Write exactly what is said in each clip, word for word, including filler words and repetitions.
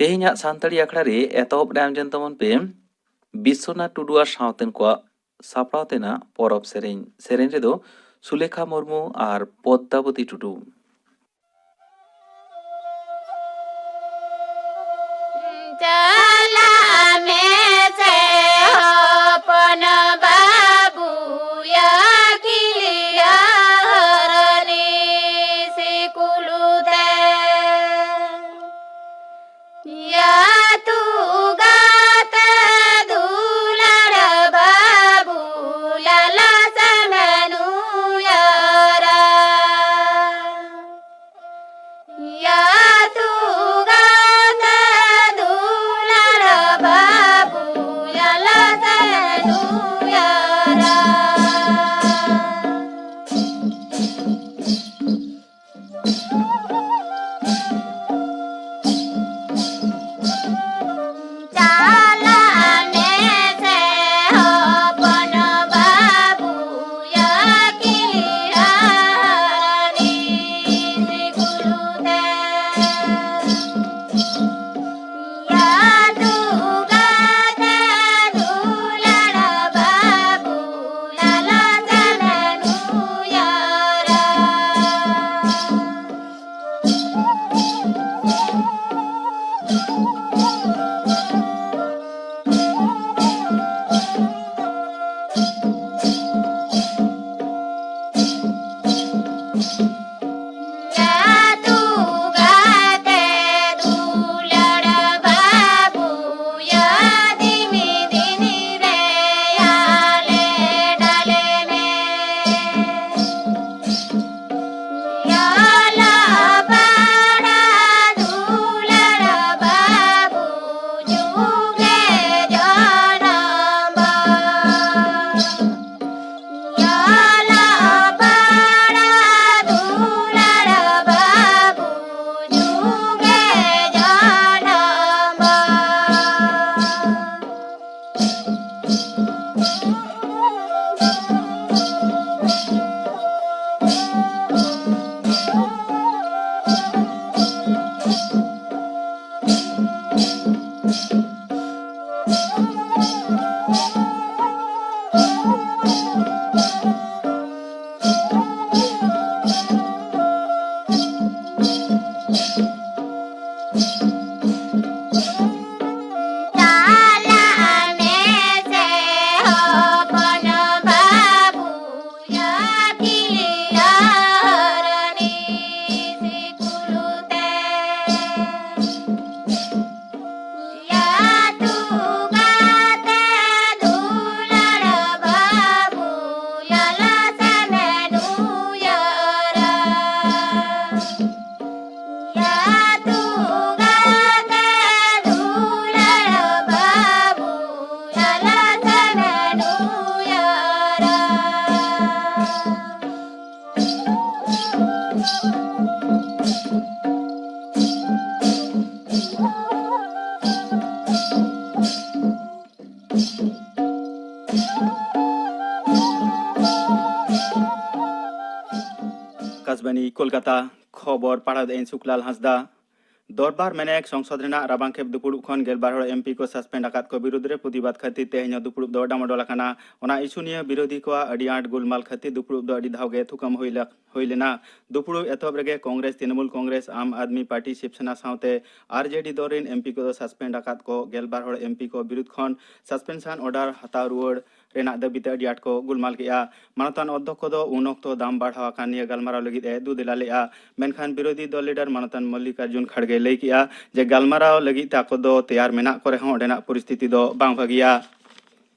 ᱛᱮᱦᱮᱧᱟᱜ ᱥᱟᱱᱛᱟᱲᱤ ᱟᱠᱷᱲᱟ ᱨᱮ ᱮᱛᱚᱦᱚᱵ ᱨᱮ ᱟᱸᱡᱚᱢ ᱛᱟᱵᱚᱱ ᱯᱮ ᱵᱤᱥᱥᱚᱱᱟᱛᱷ ᱴᱩᱰᱩ ᱟᱨ ᱥᱟᱶᱛᱮᱱ ᱠᱚᱣᱟᱜ ᱥᱟᱯᱲᱟᱣ ᱛᱮᱱᱟᱜ ᱯᱚᱨᱚᱵᱽ ᱥᱮᱨᱮᱧ᱾ ᱥᱮᱨᱮᱧ ᱨᱮᱫᱚ ᱥᱩᱞᱮᱠᱷᱟ ᱢᱩᱨᱢᱩ ᱟᱨ ᱯᱚᱫᱽᱫᱟᱵᱚᱛᱤ ᱴᱩᱰᱩ᱾ ᱪᱟᱞᱟᱜ ᱢᱮᱥᱮ ᱦᱚᱯᱚᱱ ᱵᱟᱹᱵᱩᱭᱟ ᱠᱤᱞᱤᱭᱟᱹᱨᱱᱤ ᱥᱤᱠᱩᱞ ᱛᱮ᱾ ᱭᱟ ᱛᱩᱜᱟᱛᱮ ᱫᱩᱞᱟᱹᱲ ᱵᱟᱹᱵᱩ ᱞᱟᱞᱟ ᱥᱮᱢᱮᱱᱩᱭᱟᱨᱟ᱾ ᱭᱟ ᱛᱩᱜᱟᱛᱮ ᱫᱩᱞᱟᱹᱲ ᱵᱟᱹᱵᱩ ᱞᱟᱞᱟ ᱥᱮᱢᱮᱱᱩᱭᱟᱨᱟ᱾ ᱪᱟᱞᱟᱜ ᱢᱮᱥᱮ ᱦᱚᱯᱚᱱ ᱵᱟᱹᱵᱩᱭᱟ ᱠᱤᱞᱤᱭᱟᱹᱨᱱᱤ ᱥᱤᱠᱩᱞ ᱛᱮ᱾ ᱭᱟ ᱛᱩᱜᱟᱛᱮ ᱫᱩᱞᱟᱹᱲ ᱵᱟᱹᱵᱩ ᱞᱟᱞᱟ ᱥᱮᱢᱮᱱᱩᱭᱟᱨᱟ᱾ ᱭᱟ ᱛᱩᱜᱟᱛᱮ ᱫᱩᱞᱟᱹᱲ ᱵᱟᱹᱵᱩᱭᱟ ᱫᱤᱢᱤ ᱫᱤᱱᱤ ᱨᱮ ᱟᱞᱮ ᱰᱟᱞᱮ ᱢᱮ᱾ ᱭᱟ ᱞᱟᱯᱟᱲᱟ ᱫᱩᱞᱟᱹᱲ ᱵᱟᱹᱵᱩ ᱡᱩᱜᱮ ᱡᱚᱱᱚᱢ᱾ ᱭᱟ ᱞᱟᱯᱟᱲᱟ ᱫᱩᱞᱟᱹᱲ ᱵᱟᱹᱵᱩ ᱡᱩᱜᱮ ᱡᱚᱱᱚᱢ᱾ ᱟᱠᱟᱥᱵᱟᱱᱤ ᱠᱳᱞᱠᱟᱛᱟ, ᱠᱷᱚᱵᱚᱨ ᱯᱟᱲᱦᱟᱣ ᱫᱟᱹᱧ ᱥᱩᱠᱞᱟᱞ ᱦᱟᱸᱥᱫᱟ᱾ ᱫᱚᱨᱵᱟᱨ ᱢᱮᱱᱮᱠ ᱥᱚᱝᱥᱚᱫ ᱨᱮᱱᱟᱜ ᱨᱟᱵᱟᱝ ᱠᱷᱮᱯ ᱫᱩᱯᱲᱩᱵ ᱠᱷᱚᱱ ᱜᱮᱞᱵᱟᱨ ᱦᱚᱲ ᱮᱢᱯᱤ ᱠᱚ ᱥᱟᱥᱯᱮᱱᱰ ᱟᱠᱟᱫ ᱠᱚ ᱵᱤᱨᱩᱫᱽ ᱨᱮ ᱯᱨᱚᱛᱤᱵᱟᱫ ᱠᱷᱟᱹᱛᱤᱨ ᱛᱮᱦᱮᱧ ᱦᱚᱸ ᱫᱩᱯᱲᱩᱵ ᱫᱚ ᱰᱟᱢᱟᱰᱚᱞ ᱟᱠᱟᱱᱟ᱾ ᱚᱱᱟ ᱤᱥᱩ ᱱᱤᱭᱟᱹ ᱵᱤᱨᱳᱫᱷᱤ ᱠᱚᱣᱟᱜ ᱟᱹᱰᱤ ᱟᱸᱴ ᱜᱩᱞᱢᱟᱞ ᱠᱷᱟᱹᱛᱤᱨ ᱫᱩᱯᱲᱩᱵ ᱫᱚ ᱟᱹᱰᱤ ᱫᱷᱟᱣ ᱜᱮ ᱛᱷᱩᱠᱟᱹᱢ ᱦᱩᱭ ᱞᱮ-, ᱦᱩᱭ ᱞᱮᱱᱟ᱾ ᱫᱩᱯᱲᱩᱵ ᱮᱛᱚᱦᱚᱵ ᱨᱮᱜᱮ ᱠᱚᱝᱜᱨᱮᱥ, ᱛᱨᱤᱱᱚᱢᱩᱞ ᱠᱚᱝᱜᱨᱮᱥ, ᱟᱢ ᱟᱫᱢᱤ ᱯᱟᱨᱴᱤ, ᱥᱤᱵᱥᱮᱱᱟ ᱥᱟᱶᱛᱮ ᱟᱨᱡᱮᱰᱤ ᱫᱚᱞ ᱨᱤᱱ ᱮᱢᱯᱤ ᱠᱚᱫᱚ ᱥᱟᱥᱯᱮᱱᱰ ᱟᱠᱟᱫ ᱠᱚ ᱜᱮᱞᱵᱟᱨ ᱦᱚᱲ ᱮᱢᱯᱤ ᱠᱚ ᱵᱤᱨᱩᱫᱽ ᱠᱷᱚᱱ ᱥᱟᱥᱯᱮᱱᱥᱚᱱ ᱚᱨᱰᱟᱨ ᱦᱟᱛᱟᱣ ᱨᱩᱣᱟᱹᱲ ᱨᱮᱱᱟᱜ ᱫᱟᱹᱵᱤ ᱛᱮ ᱟᱹᱰᱤ ᱟᱸᱴ ᱠᱚ ᱜᱩᱞᱢᱟᱞ ᱠᱮᱫᱼᱟ᱾ ᱢᱟᱱᱚᱛᱟᱱ ᱚᱫᱽᱫᱷᱚᱠ ᱠᱚᱫᱚ ᱩᱱ ᱚᱠᱛᱚ ᱫᱟᱢ ᱵᱟᱲᱦᱟᱣ ᱟᱠᱟᱱ ᱱᱤᱭᱟᱹ ᱜᱟᱞᱢᱟᱨᱟᱣ ᱞᱟᱹᱜᱤᱫ ᱮ ᱫᱩ ᱫᱮᱞᱟ ᱞᱮᱫᱼᱟ᱾ ᱢᱮᱱᱠᱷᱟᱱ ᱵᱤᱨᱳᱫᱷᱤ ᱫᱚᱞ ᱞᱤᱰᱟᱨ ᱢᱟᱱᱚᱛᱟᱱ ᱢᱚᱞᱞᱤᱠᱟᱨᱡᱩᱱ ᱠᱷᱟᱲᱜᱮᱭ ᱞᱟᱹᱭ ᱠᱮᱫᱼᱟ ᱡᱮ ᱜᱟᱞᱢᱟᱨᱟᱣ ᱞᱟᱹᱜᱤᱫ ᱛᱮ ᱟᱠᱚ ᱫᱚ ᱛᱮᱭᱟᱨ ᱢᱮᱱᱟᱜ ᱠᱚ ᱨᱮᱦᱚᱸ ᱚᱸᱰᱮᱱᱟᱜ ᱯᱚᱨᱤᱥᱛᱷᱤᱛᱤ ᱫᱚ ᱵᱟᱝ ᱵᱷᱟᱹᱜᱤᱭᱟ᱾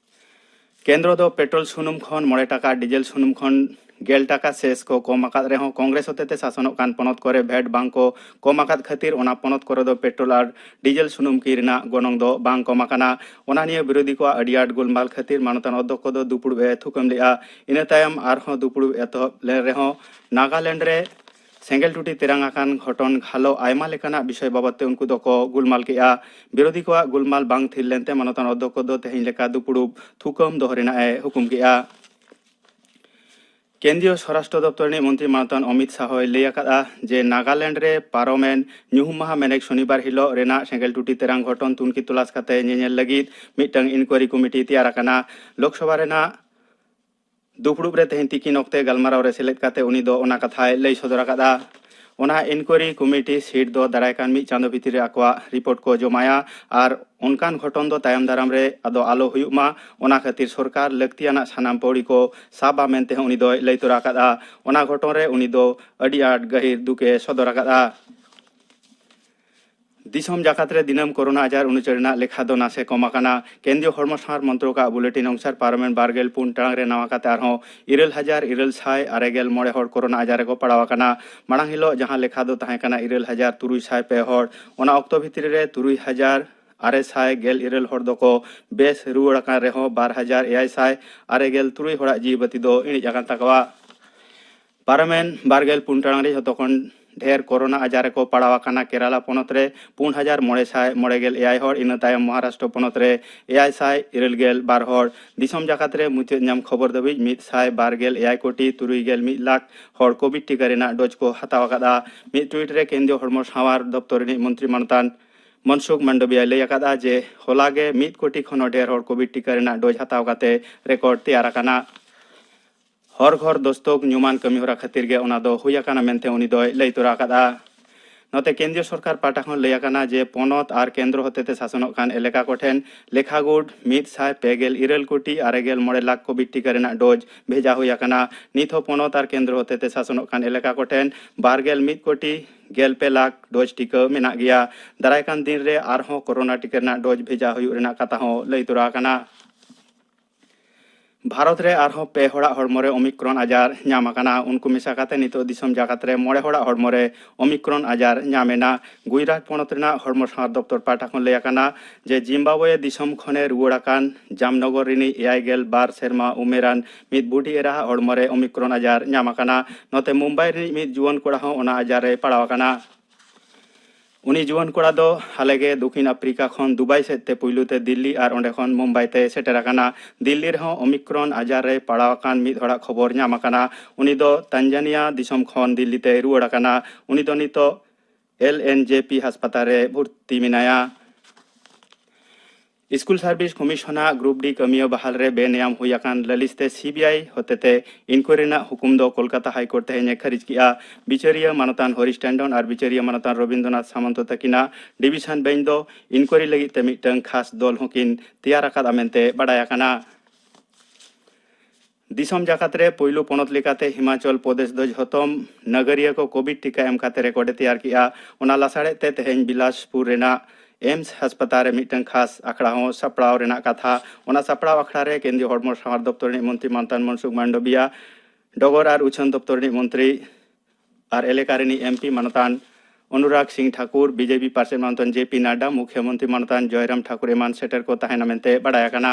ᱠᱮᱱᱫᱨᱚ ᱫᱚ ᱯᱮᱴᱨᱳᱞ ᱥᱩᱱᱩᱢ ᱠᱷᱚᱱ ᱢᱚᱬᱮ ᱴᱟᱠᱟ, ᱰᱤᱡᱮᱞ ᱥᱩᱱᱩᱢ ᱠᱷᱚᱱ ᱜᱮᱞ ᱴᱟᱠᱟ ᱥᱮᱥ ᱠᱚ ᱠᱚᱢ ᱟᱠᱟᱫ ᱨᱮᱦᱚᱸ ᱠᱚᱝᱜᱨᱮᱥ ᱦᱚᱛᱮᱛᱮ ᱥᱟᱥᱚᱱᱚᱜ ᱠᱟᱱ ᱯᱚᱱᱚᱛ ᱠᱚᱨᱮ ᱵᱷᱮᱴ ᱵᱟᱝ ᱠᱚ ᱠᱚᱢ ᱟᱠᱟᱫ ᱠᱷᱟᱹᱛᱤᱨ ᱚᱱᱟ ᱯᱚᱱᱚᱛ ᱠᱚᱨᱮ ᱫᱚ ᱯᱮᱴᱨᱳᱞ ᱟᱨ ᱰᱤᱡᱮᱞ ᱥᱩᱱᱩᱢ ᱠᱤᱨᱤᱧ ᱨᱮᱱᱟᱜ ᱜᱚᱱᱚᱝ ᱫᱚ ᱵᱟᱝ ᱠᱚᱢ ᱟᱠᱟᱱᱟ᱾ ᱚᱱᱟ ᱱᱤᱭᱟᱹ ᱵᱤᱨᱳᱫᱷᱤ ᱠᱚᱣᱟᱜ ᱟᱹᱰᱤ ᱟᱸᱴ ᱜᱩᱞᱢᱟᱞ ᱠᱷᱟᱹᱛᱤᱨ ᱢᱟᱱᱚᱛᱟᱱ ᱚᱫᱽᱫᱷᱚᱠ ᱠᱚᱫᱚ ᱫᱩᱯᱲᱩᱵ ᱮ ᱛᱷᱩᱠᱟᱹᱢ ᱞᱮᱫᱼᱟ᱾ ᱤᱱᱟᱹ ᱛᱟᱭᱚᱢ ᱟᱨᱦᱚᱸ ᱫᱩᱯᱲᱩᱵ ᱮᱛᱚᱦᱚᱵ ᱞᱮᱱ ᱨᱮᱦᱚᱸ ᱱᱟᱜᱟᱞᱮᱱᱰ ᱨᱮ ᱥᱮᱸᱜᱮᱞ ᱴᱩᱴᱤ ᱛᱮᱨᱟᱝ ᱟᱠᱟᱱ ᱜᱷᱚᱴᱚᱱ ᱜᱷᱟᱞᱚ ᱟᱭᱢᱟ ᱞᱮᱠᱟᱱᱟᱜ ᱵᱤᱥᱚᱭ ᱵᱟᱵᱚᱫ ᱛᱮ ᱩᱱᱠᱩ ᱫᱚᱠᱚ ᱜᱩᱞᱢᱟᱞ ᱠᱮᱫᱼᱟ᱾ ᱵᱤᱨᱳᱫᱷᱤ ᱠᱚᱣᱟᱜ ᱜᱩᱞᱢᱟᱞ ᱵᱟᱝ ᱛᱷᱤᱨ ᱞᱮᱱᱛᱮ ᱢᱟᱱᱚᱛᱟᱱ ᱚᱫᱽᱫᱷᱚᱠ ᱠᱚᱫᱚ ᱛᱮᱦᱮᱧ ᱞᱮᱠᱟ ᱫᱩᱯᱲᱩᱵ ᱛᱷᱩᱠᱟᱹᱢ ᱫᱚᱦᱚ ᱨᱮᱱᱟᱜ ᱮ ᱦᱩᱠᱩᱢ ᱠᱮᱫᱼᱟ᱾ ᱠᱮᱱᱫᱨᱤᱭᱚ ᱥᱚᱨᱟᱥᱴᱨᱚ ᱫᱚᱯᱛᱚᱨ ᱨᱤᱱᱤᱡ ᱢᱚᱱᱛᱨᱤ ᱢᱟᱱᱚᱛᱟᱱ ᱚᱢᱤᱛ ᱥᱟᱦᱚᱭ ᱞᱟᱹᱭ ᱟᱠᱟᱫᱼᱟ ᱡᱮ ᱱᱟᱜᱟᱞᱮᱱᱰ ᱨᱮ ᱯᱟᱨᱚᱢᱮᱱ ᱧᱩᱦᱩᱢ ᱢᱟᱦᱟ ᱢᱮᱱᱮᱠ ᱥᱚᱱᱤᱵᱟᱨ ᱦᱤᱞᱚᱜ ᱨᱮᱱᱟᱜ ᱥᱮᱸᱜᱮᱞ ᱴᱩᱴᱤ ᱛᱮᱨᱟᱝ ᱜᱷᱚᱴᱚᱱ ᱛᱩᱱᱠᱷᱤ ᱛᱚᱞᱟᱥ ᱠᱟᱛᱮ ᱧᱮᱧᱮᱞ ᱞᱟᱹᱜᱤᱫ ᱢᱤᱫᱴᱟᱝ ᱤᱱᱠᱣᱟᱭᱨᱤ ᱠᱚᱢᱤᱴᱤ ᱛᱮᱭᱟᱨ ᱟᱠᱟᱱᱟ᱾ ᱞᱳᱠᱥᱚᱵᱷᱟ ᱨᱮᱱᱟᱜ ᱫᱩᱯᱲᱩᱵ ᱨᱮ ᱛᱮᱦᱮᱧ ᱛᱤᱠᱤᱱ ᱚᱠᱛᱮ ᱜᱟᱞᱢᱟᱨᱟᱣ ᱨᱮ ᱥᱮᱞᱮᱫ ᱠᱟᱛᱮ ᱩᱱᱤ ᱫᱚ ᱚᱱᱟ ᱠᱟᱛᱷᱟᱭ ᱞᱟᱹᱭ ᱥᱚᱫᱚᱨ ᱟᱠᱟᱫᱼᱟ᱾ ᱚᱱᱟ ᱤᱱᱠᱣᱟᱭᱨᱤ ᱠᱚᱢᱤᱴᱤ ᱥᱤᱴ ᱫᱚ ᱫᱟᱨᱟᱭ ᱠᱟᱱ ᱢᱤᱫ ᱪᱟᱸᱫᱚ ᱵᱷᱤᱛᱤᱨ ᱨᱮ ᱟᱠᱚᱣᱟᱜ ᱨᱤᱯᱳᱨᱴ ᱠᱚ ᱡᱚᱢᱟᱭᱟ ᱟᱨ ᱚᱱᱠᱟᱱ ᱜᱷᱚᱴᱚᱱ ᱫᱚ ᱛᱟᱭᱚᱢ ᱫᱟᱨᱟᱢ ᱨᱮ ᱟᱫᱚ ᱟᱞᱚ ᱦᱩᱭᱩᱜ ᱢᱟ, ᱚᱱᱟ ᱠᱷᱟᱹᱛᱤᱨ ᱥᱚᱨᱠᱟᱨ ᱞᱟᱹᱠᱛᱤᱭᱟᱱᱟᱜ ᱥᱟᱱᱟᱢ ᱯᱟᱹᱣᱲᱤ ᱠᱚ ᱥᱟᱵᱟ ᱢᱮᱱᱛᱮ ᱦᱚᱸ ᱩᱱᱤ ᱫᱚᱭ ᱞᱟᱹᱭ ᱛᱚᱨᱟ ᱟᱠᱟᱫᱼᱟ᱾ ᱚᱱᱟ ᱜᱷᱚᱴᱚᱱ ᱨᱮ ᱩᱱᱤ ᱫᱚ ᱟᱹᱰᱤ ᱟᱸᱴ ᱜᱟᱹᱦᱤᱨ ᱫᱩᱠ ᱮ ᱥᱚᱫᱚᱨ ᱟᱠᱟᱫᱼᱟ᱾ ᱫᱤᱥᱚᱢ ᱡᱟᱠᱟᱛ ᱨᱮ ᱫᱤᱱᱟᱹᱢ ᱠᱳᱨᱳᱱᱟ ᱟᱡᱟᱨ ᱩᱱᱩᱪᱟᱹᱨ ᱨᱮᱱᱟᱜ ᱞᱮᱠᱷᱟ ᱫᱚ ᱱᱟᱥᱮ ᱠᱚᱢ ᱟᱠᱟᱱᱟ᱾ ᱠᱮᱱᱫᱨᱤᱭᱚ ᱦᱚᱲᱢᱚ ᱥᱟᱶᱟᱨ ᱢᱚᱱᱛᱨᱚᱠᱟᱜ ᱵᱩᱞᱮᱴᱤᱱ ᱚᱱᱩᱥᱟᱨ ᱯᱟᱨᱚᱢᱮᱱ ᱵᱟᱨ ᱜᱮᱞ ᱯᱩᱱ ᱴᱟᱲᱟᱝ ᱨᱮ ᱱᱟᱣᱟ ᱠᱟᱛᱮ ᱟᱨᱦᱚᱸ ᱤᱨᱟᱹᱞ ᱦᱟᱡᱟᱨ ᱤᱨᱟᱹᱞ ᱥᱟᱭ ᱟᱨᱮ ᱜᱮᱞ ᱢᱚᱬᱮ ᱦᱚᱲ ᱠᱳᱨᱳᱱᱟ ᱟᱡᱟᱨ ᱨᱮᱠᱚ ᱯᱟᱲᱟᱣ ᱟᱠᱟᱱᱟ᱾ ᱢᱟᱲᱟᱝ ᱦᱤᱞᱚᱜ ᱡᱟᱦᱟᱸ ᱞᱮᱠᱷᱟ ᱫᱚ ᱛᱟᱦᱮᱸ ᱠᱟᱱᱟ ᱤᱨᱟᱹᱞ ᱦᱟᱡᱟᱨ ᱛᱩᱨᱩᱭ ᱥᱟᱭ ᱯᱮ ᱦᱚᱲ, ᱚᱱᱟ ᱚᱠᱛᱚ ᱵᱷᱤᱛᱨᱤ ᱨᱮ ᱛᱩᱨᱩᱭ ᱦᱟᱡᱟᱨ ᱟᱨᱮ ᱥᱟᱭ ᱜᱮᱞ ᱤᱨᱟᱹᱞ ᱦᱚᱲ ᱫᱚᱠᱚ ᱵᱮᱥ ᱨᱩᱣᱟᱹᱲ ᱟᱠᱟᱱ ᱨᱮᱦᱚᱸ ᱵᱟᱨ ᱦᱟᱡᱟᱨ ᱮᱭᱟᱭ ᱥᱟᱭ ᱟᱨᱮ ᱜᱮᱞ ᱛᱩᱨᱩᱭ ᱦᱚᱲᱟᱜ ᱡᱤᱣᱤ ᱵᱟᱹᱛᱤ ᱫᱚ ᱤᱬᱤᱡ ᱟᱠᱟᱱ ᱛᱟᱠᱚᱣᱟ᱾ ᱯᱟᱨᱚᱢᱮᱱ ᱵᱟᱨᱜᱮᱞ ᱯᱩᱱ ᱴᱟᱲᱟᱝ ᱨᱮ ᱡᱷᱚᱛᱚ ᱠᱷᱚᱱ ᱰᱷᱮᱨ ᱠᱳᱨᱳᱱᱟ ᱟᱡᱟᱨ ᱨᱮᱠᱚ ᱯᱟᱲᱟᱣ ᱟᱠᱟᱱᱟ ᱠᱮᱨᱟᱞᱟ ᱯᱚᱱᱚᱛ ᱨᱮ ᱯᱩᱱ ᱦᱟᱡᱟᱨ ᱢᱚᱬᱮ ᱥᱟᱭ ᱢᱚᱬᱮ ᱜᱮᱞ ᱮᱭᱟᱭ ᱦᱚᱲ, ᱤᱱᱟᱹ ᱛᱟᱭᱚᱢ ᱢᱚᱦᱟᱨᱟᱥᱴᱨᱚ ᱯᱚᱱᱚᱛ ᱨᱮ ᱮᱭᱟᱭ ᱥᱟᱭ ᱤᱨᱟᱹᱞ ᱜᱮᱞ ᱵᱟᱨ ᱦᱚᱲ᱾ ᱫᱤᱥᱚᱢ ᱡᱟᱠᱟᱛ ᱨᱮ ᱢᱩᱪᱟᱹᱫ ᱧᱟᱢ ᱠᱷᱚᱵᱚᱨ ᱫᱷᱟᱹᱵᱤᱡ ᱢᱤᱫ ᱥᱟᱭ ᱵᱟᱨ ᱜᱮᱞ ᱮᱭᱟᱭ ᱠᱳᱴᱤ ᱛᱩᱨᱩᱭ ᱜᱮᱞ ᱢᱤᱫ ᱞᱟᱠᱷ ᱦᱚᱲ ᱠᱳᱵᱷᱤᱰ ᱴᱤᱠᱟ ᱨᱮᱱᱟᱜ ᱰᱳᱡᱽ ᱠᱚ ᱦᱟᱛᱟᱣ ᱟᱠᱟᱫᱼᱟ᱾ ᱢᱤᱫ ᱴᱩᱭᱤᱴ ᱨᱮ ᱠᱮᱱᱫᱨᱤᱭᱚ ᱦᱚᱲᱢᱚ ᱥᱟᱶᱟᱨ ᱫᱚᱯᱛᱚᱨ ᱨᱤᱱᱤᱡ ᱢᱚᱱᱛᱨᱤ ᱢᱟᱱᱚᱛᱟᱱ ᱢᱚᱱᱥᱩᱠᱷ ᱢᱟᱱᱰᱚᱵᱤᱭᱟᱭ ᱞᱟᱹᱭ ᱟᱠᱟᱫᱼᱟ ᱡᱮ ᱦᱚᱞᱟ ᱜᱮ ᱢᱤᱫ ᱠᱳᱴᱤ ᱠᱷᱚᱱ ᱦᱚᱸ ᱰᱷᱮᱨ ᱦᱚᱲ ᱠᱳᱵᱷᱤᱰ ᱴᱤᱠᱟ ᱨᱮᱱᱟᱜ ᱰᱳᱡᱽ ᱦᱟᱛᱟᱣ ᱠᱟᱛᱮ ᱨᱮᱠᱚᱨᱰ ᱛᱮᱭᱟᱨ ᱟᱠᱟᱱᱟ᱾ ᱦᱚᱨ ᱜᱷᱚᱨ ᱫᱚᱥᱛᱚᱠ ᱧᱩᱢᱟᱱ ᱠᱟᱹᱢᱤᱦᱚᱨᱟ ᱠᱷᱟᱹᱛᱤᱨ ᱜᱮ ᱚᱱᱟ ᱫᱚ ᱦᱩᱭ ᱟᱠᱟᱱᱟ ᱢᱮᱱᱛᱮ ᱩᱱᱤ ᱫᱚᱭ ᱞᱟᱹᱭ ᱛᱚᱨᱟ ᱟᱠᱟᱫᱼᱟ᱾ ᱱᱚᱛᱮ ᱠᱮᱱᱫᱨᱤᱭᱚ ᱥᱚᱨᱠᱟᱨ ᱯᱟᱦᱴᱟ ᱠᱷᱚᱱ ᱞᱟᱹᱭ ᱟᱠᱟᱱᱟ ᱡᱮ ᱯᱚᱱᱚᱛ ᱟᱨ ᱠᱮᱱᱫᱨᱚ ᱦᱚᱛᱮᱛᱮ ᱥᱟᱥᱚᱱᱚᱜ ᱠᱟᱱ ᱮᱞᱟᱠᱟ ᱠᱚᱴᱷᱮᱱ ᱞᱮᱠᱷᱟ ᱜᱩᱴ ᱢᱤᱫ ᱥᱟᱭ ᱯᱮ ᱜᱮᱞ ᱤᱨᱟᱹᱞ ᱠᱳᱴᱤ ᱟᱨᱮ ᱜᱮᱞ ᱢᱚᱬᱮ ᱞᱟᱠᱷ ᱠᱳᱵᱷᱤᱰ ᱴᱤᱠᱟ ᱨᱮᱱᱟᱜ ᱰᱳᱡᱽ ᱵᱷᱮᱡᱟ ᱦᱩᱭ ᱟᱠᱟᱱᱟ᱾ ᱱᱤᱛ ᱦᱚᱸ ᱯᱚᱱᱚᱛ ᱟᱨ ᱠᱮᱱᱫᱨᱚ ᱦᱚᱛᱮᱛᱮ ᱥᱟᱥᱚᱱᱚᱜ ᱠᱟᱱ ᱮᱞᱟᱠᱟ ᱠᱚᱴᱷᱮᱱ ᱵᱟᱨ ᱜᱮᱞ ᱢᱤᱫ ᱠᱳᱴᱤ ᱜᱮᱞ ᱯᱮ ᱞᱟᱠᱷ ᱰᱳᱡᱽ ᱴᱤᱠᱟᱹ ᱢᱮᱱᱟᱜ ᱜᱮᱭᱟ᱾ ᱫᱟᱨᱟᱭ ᱠᱟᱱ ᱫᱤᱱ ᱨᱮ ᱟᱨᱦᱚᱸ ᱠᱳᱨᱳᱱᱟ ᱴᱤᱠᱟᱹ ᱨᱮᱱᱟᱜ ᱰᱳᱡᱽ ᱵᱷᱮᱡᱟ ᱦᱩᱭᱩᱜ ᱨᱮᱱᱟᱜ ᱠᱟᱛᱷᱟ ᱦᱚᱸ ᱞᱟᱹᱭ ᱛᱚᱨᱟ ᱟᱠᱟᱱᱟ᱾ ᱵᱷᱟᱨᱚᱛ ᱨᱮ ᱟᱨᱦᱚᱸ ᱯᱮ ᱦᱚᱲᱟᱜ ᱦᱚᱲᱢᱚ ᱨᱮ ᱳᱢᱤᱠᱨᱚᱱ ᱟᱡᱟᱨ ᱧᱟᱢ ᱟᱠᱟᱱᱟ᱾ ᱩᱱᱠᱩ ᱢᱮᱥᱟ ᱠᱟᱛᱮ ᱱᱤᱛᱚᱜ ᱫᱤᱥᱚᱢ ᱡᱟᱠᱟᱛ ᱨᱮ ᱢᱚᱬᱮ ᱦᱚᱲᱟᱜ ᱦᱚᱲᱢᱚ ᱨᱮ ᱳᱢᱤᱠᱨᱚᱱ ᱟᱡᱟᱨ ᱧᱟᱢ ᱮᱱᱟ᱾ ᱜᱩᱡᱽᱨᱟᱴ ᱯᱚᱱᱚᱛ ᱨᱮᱱᱟᱜ ᱦᱚᱲᱢᱚ ᱥᱟᱶᱟᱨ ᱫᱚᱯᱛᱚᱨ ᱯᱟᱦᱴᱟ ᱠᱷᱚᱱ ᱞᱟᱹᱭ ᱟᱠᱟᱱᱟ ᱡᱮ ᱡᱤᱢᱵᱟᱵᱣᱮ ᱫᱤᱥᱚᱢ ᱠᱷᱚᱱᱮ ᱨᱩᱣᱟᱹᱲ ᱟᱠᱟᱱ ᱡᱟᱢᱱᱚᱜᱚᱨ ᱨᱤᱱᱤᱡ ᱮᱭᱟᱭ ᱜᱮᱞ ᱵᱟᱨ ᱥᱮᱨᱢᱟ ᱩᱢᱮᱨᱟᱱ ᱢᱤᱫ ᱵᱩᱰᱷᱤ ᱮᱨᱟᱦᱟᱜ ᱦᱚᱲᱢᱚ ᱨᱮ ᱳᱢᱤᱠᱨᱚᱱ ᱟᱡᱟᱨ ᱧᱟᱢ ᱟᱠᱟᱱᱟ᱾ ᱱᱚᱛᱮ ᱢᱩᱢᱵᱟᱭ ᱨᱤᱱᱤᱡ ᱢᱤᱫ ᱡᱩᱣᱟᱹᱱ ᱠᱚᱲᱟ ᱦᱚᱸ ᱚᱱᱟ ᱟᱡᱟᱨ ᱨᱮ ᱯᱟᱲᱟᱣ ᱟᱠᱟᱱᱟ᱾ ᱩᱱᱤ ᱡᱩᱣᱟᱹᱱ ᱠᱚᱲᱟ ᱫᱚ ᱦᱟᱞᱮᱜᱮ ᱫᱚᱠᱷᱤᱱ ᱟᱯᱷᱨᱤᱠᱟ ᱠᱷᱚᱱ ᱫᱩᱵᱟᱭ ᱥᱮᱫ ᱛᱮ ᱯᱩᱭᱞᱩ ᱛᱮ ᱫᱤᱞᱞᱤ ᱟᱨ ᱚᱸᱰᱮ ᱠᱷᱚᱱ ᱢᱩᱢᱵᱟᱭ ᱛᱮ ᱥᱮᱴᱮᱨ ᱟᱠᱟᱱᱟ᱾ ᱫᱤᱞᱞᱤ ᱨᱮᱦᱚᱸ ᱳᱢᱤᱠᱨᱚᱱ ᱟᱡᱟᱨ ᱨᱮ ᱯᱟᱲᱟᱣ ᱟᱠᱟᱱ ᱢᱤᱫ ᱦᱚᱲᱟᱜ ᱠᱷᱚᱵᱚᱨ ᱧᱟᱢ ᱟᱠᱟᱱᱟ᱾ ᱩᱱᱤ ᱫᱚ ᱛᱟᱱᱡᱟᱱᱤᱭᱟ ᱫᱤᱥᱚᱢ ᱠᱷᱚᱱ ᱫᱤᱞᱞᱤ ᱛᱮᱭ ᱨᱩᱣᱟᱹᱲ ᱟᱠᱟᱱᱟ᱾ ᱩᱱᱤ ᱫᱚ ᱱᱤᱛᱚᱜ ᱮᱞ ᱮᱱ ᱡᱮ ᱯᱤ ᱦᱟᱥᱯᱟᱛᱟᱞ ᱨᱮ ᱵᱷᱚᱨᱛᱤ ᱢᱮᱱᱟᱭᱟ᱾ ᱥᱠᱩᱞ ᱥᱟᱨᱵᱷᱤᱥ ᱠᱚᱢᱤᱥᱚᱱᱟᱜ ᱜᱨᱩᱯ ᱰᱤ ᱠᱟᱹᱢᱤᱭᱟᱹ ᱵᱟᱦᱟᱞ ᱨᱮ ᱵᱮᱱᱮᱭᱟᱢ ᱦᱩᱭ ᱟᱠᱟᱱ ᱞᱟᱹᱞᱤᱥ ᱛᱮ ᱥᱤ ᱵᱤ ᱟᱭ ᱦᱚᱛᱮᱛᱮ ᱤᱱᱠᱩᱭᱟᱨᱤ ᱨᱮᱱᱟᱜ ᱦᱩᱠᱩᱢ ᱫᱚ ᱠᱳᱞᱠᱟᱛᱟ ᱦᱟᱭ ᱠᱳᱨᱴ ᱛᱮᱦᱮᱧ ᱮ ᱠᱷᱟᱹᱨᱤᱡ ᱠᱮᱫᱼᱟ᱾ ᱵᱤᱪᱟᱹᱨᱤᱭᱟᱹ ᱢᱟᱱᱚᱛᱟᱱ ᱦᱚᱨᱤᱥ ᱴᱮᱱᱰᱚᱱ ᱟᱨ ᱵᱤᱪᱟᱹᱨᱤᱭᱟᱹ ᱢᱟᱱᱚᱛᱟᱱ ᱨᱚᱵᱤᱱᱫᱨᱚᱱᱟᱛᱷ ᱥᱟᱢᱚᱱᱛᱚ ᱛᱟᱹᱠᱤᱱᱟᱜ ᱰᱤᱵᱤᱥᱚᱱ ᱵᱮᱧᱪ ᱫᱚ ᱤᱱᱠᱩᱭᱟᱨᱤ ᱞᱟᱹᱜᱤᱫ ᱛᱮ ᱢᱤᱫᱴᱟᱝ ᱠᱷᱟᱥ ᱫᱚᱞ ᱦᱚᱸᱠᱤᱱ ᱛᱮᱭᱟᱨ ᱟᱠᱟᱫᱼᱟ ᱢᱮᱱᱛᱮ ᱵᱟᱰᱟᱭ ᱟᱠᱟᱱᱟ᱾ ᱫᱤᱥᱚᱢ ᱡᱟᱠᱟᱛ ᱨᱮ ᱯᱩᱭᱞᱩ ᱯᱚᱱᱚᱛ ᱞᱮᱠᱟᱛᱮ ᱦᱤᱢᱟᱪᱚᱞ ᱯᱨᱚᱫᱮᱥ ᱫᱚ ᱡᱷᱚᱛᱚᱢ ᱱᱟᱜᱟᱨᱤᱭᱟᱹ ᱠᱚ ᱠᱳᱵᱷᱤᱰ ᱴᱤᱠᱟ ᱮᱢ ᱠᱟᱛᱮ ᱨᱮᱠᱚᱨᱰ ᱮ ᱛᱮᱭᱟᱨ ᱠᱮᱫᱼᱟ᱾ ᱚᱱᱟ ᱞᱟᱥᱟᱲᱦᱮᱫ ᱛᱮ ᱛᱮᱦᱮᱧ ᱵᱤᱞᱟᱥᱯᱩᱨ ᱨᱮᱱᱟᱜ ᱮᱢᱥ ᱦᱟᱥᱯᱟᱛᱟᱞ ᱨᱮ ᱢᱤᱫᱴᱟᱝ ᱠᱷᱟᱥ ᱟᱠᱷᱲᱟ ᱦᱚᱸ ᱥᱟᱯᱲᱟᱣ ᱨᱮᱱᱟᱜ ᱠᱟᱛᱷᱟ᱾ ᱚᱱᱟ ᱥᱟᱯᱲᱟᱣ ᱟᱠᱷᱲᱟ ᱨᱮ ᱠᱮᱱᱫᱨᱤᱭᱚ ᱦᱚᱲᱢᱚ ᱥᱟᱶᱟᱨ ᱫᱚᱯᱛᱚᱨ ᱨᱤᱱᱤᱡ ᱢᱚᱱᱛᱨᱤ ᱢᱟᱱᱚᱛᱟᱱ ᱢᱚᱱᱥᱩᱠᱷ ᱢᱟᱱᱰᱚᱵᱤᱭᱟ, ᱰᱚᱜᱚᱨ ᱟᱨ ᱩᱪᱷᱟᱹᱱ ᱫᱚᱯᱛᱚᱨ ᱨᱤᱱᱤᱡ ᱢᱚᱱᱛᱨᱤ ᱟᱨ ᱮᱞᱟᱠᱟ ᱨᱤᱱᱤᱡ ᱮᱢ ᱯᱤ ᱢᱟᱱᱚᱛᱟᱱ ᱚᱱᱩᱨᱟᱜᱽ ᱥᱤᱝ ᱴᱷᱟᱠᱩᱨ, ᱵᱤ ᱡᱮ ᱯᱤ ᱯᱟᱨᱥᱮᱫ ᱢᱟᱱᱚᱛᱟᱱ ᱡᱮ ᱯᱤ ᱱᱟᱰᱰᱟ, ᱢᱩᱠᱷᱭᱚ ᱢᱚᱱᱛᱨᱤ ᱢᱟᱱᱚᱛᱟᱱ ᱡᱚᱭᱨᱟᱢ ᱴᱷᱟᱠᱩᱨ ᱮᱢᱟᱱ ᱥᱮᱴᱮᱨ ᱠᱚ ᱛᱟᱦᱮᱸᱱᱟ ᱢᱮᱱᱛᱮ ᱵᱟᱰᱟᱭ ᱟᱠᱟᱱᱟ᱾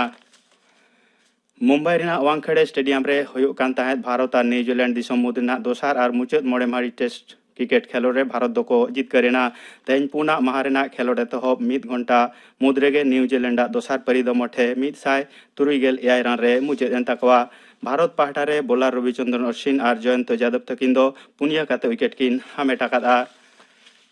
ᱢᱩᱢᱵᱟᱭ ᱨᱮᱱᱟᱜ ᱣᱟᱝᱠᱷᱮᱲᱮ ᱥᱴᱮᱰᱤᱭᱟᱢ ᱨᱮ ᱦᱩᱭᱩᱜ ᱠᱟᱱ ᱛᱟᱦᱮᱸᱫ ᱵᱷᱟᱨᱚᱛ ᱟᱨ ᱱᱤᱣᱡᱤᱞᱮᱱᱰ ᱫᱤᱥᱚᱢ ᱢᱩᱫᱽ ᱨᱮᱱᱟᱜ ᱫᱚᱥᱟᱨ ᱟᱨ ᱢᱩᱪᱟᱹᱫ ᱢᱚᱬᱮ ᱢᱟᱹᱦᱤᱛ ᱴᱮᱥᱴ ᱠᱨᱤᱠᱮᱴ ᱠᱷᱮᱞᱳᱰ ᱨᱮ ᱵᱷᱟᱨᱚᱛ ᱫᱚᱠᱚ ᱡᱤᱛᱠᱟᱹᱨ ᱮᱱᱟ᱾ ᱛᱮᱦᱮᱧ ᱯᱩᱱᱟᱜ ᱢᱟᱦᱟ ᱨᱮᱱᱟᱜ ᱠᱷᱮᱞᱳᱰ ᱮᱛᱚᱦᱚᱵ ᱢᱤᱫ ᱜᱷᱚᱱᱴᱟ ᱢᱩᱫᱽ ᱨᱮᱜᱮ ᱱᱤᱣᱡᱤᱞᱮᱱᱰ ᱟᱜ ᱫᱚᱥᱟᱨ ᱯᱟᱹᱨᱤ ᱫᱚ ᱢᱚᱴᱷᱮ ᱢᱤᱫ ᱥᱟᱭ ᱛᱩᱨᱩᱭ ᱜᱮᱞ ᱮᱭᱟᱭ ᱨᱟᱱ ᱨᱮ ᱢᱩᱪᱟᱹᱫ ᱮᱱ ᱛᱟᱠᱚᱣᱟ᱾ ᱵᱷᱟᱨᱚᱛ ᱯᱟᱦᱴᱟ ᱨᱮ ᱵᱚᱞᱟᱨ ᱨᱚᱵᱤᱪᱚᱱᱫᱨᱚᱱ ᱚᱥᱥᱤᱱ ᱟᱨ ᱡᱚᱭᱚᱱᱛᱚ ᱡᱟᱫᱚᱵ ᱛᱟᱹᱠᱤᱱ ᱫᱚ ᱯᱩᱱᱭᱟᱹ ᱠᱟᱛᱮ ᱣᱤᱠᱮᱴ ᱠᱤᱱ ᱦᱟᱢᱮᱴ ᱟᱠᱟᱫᱼᱟ᱾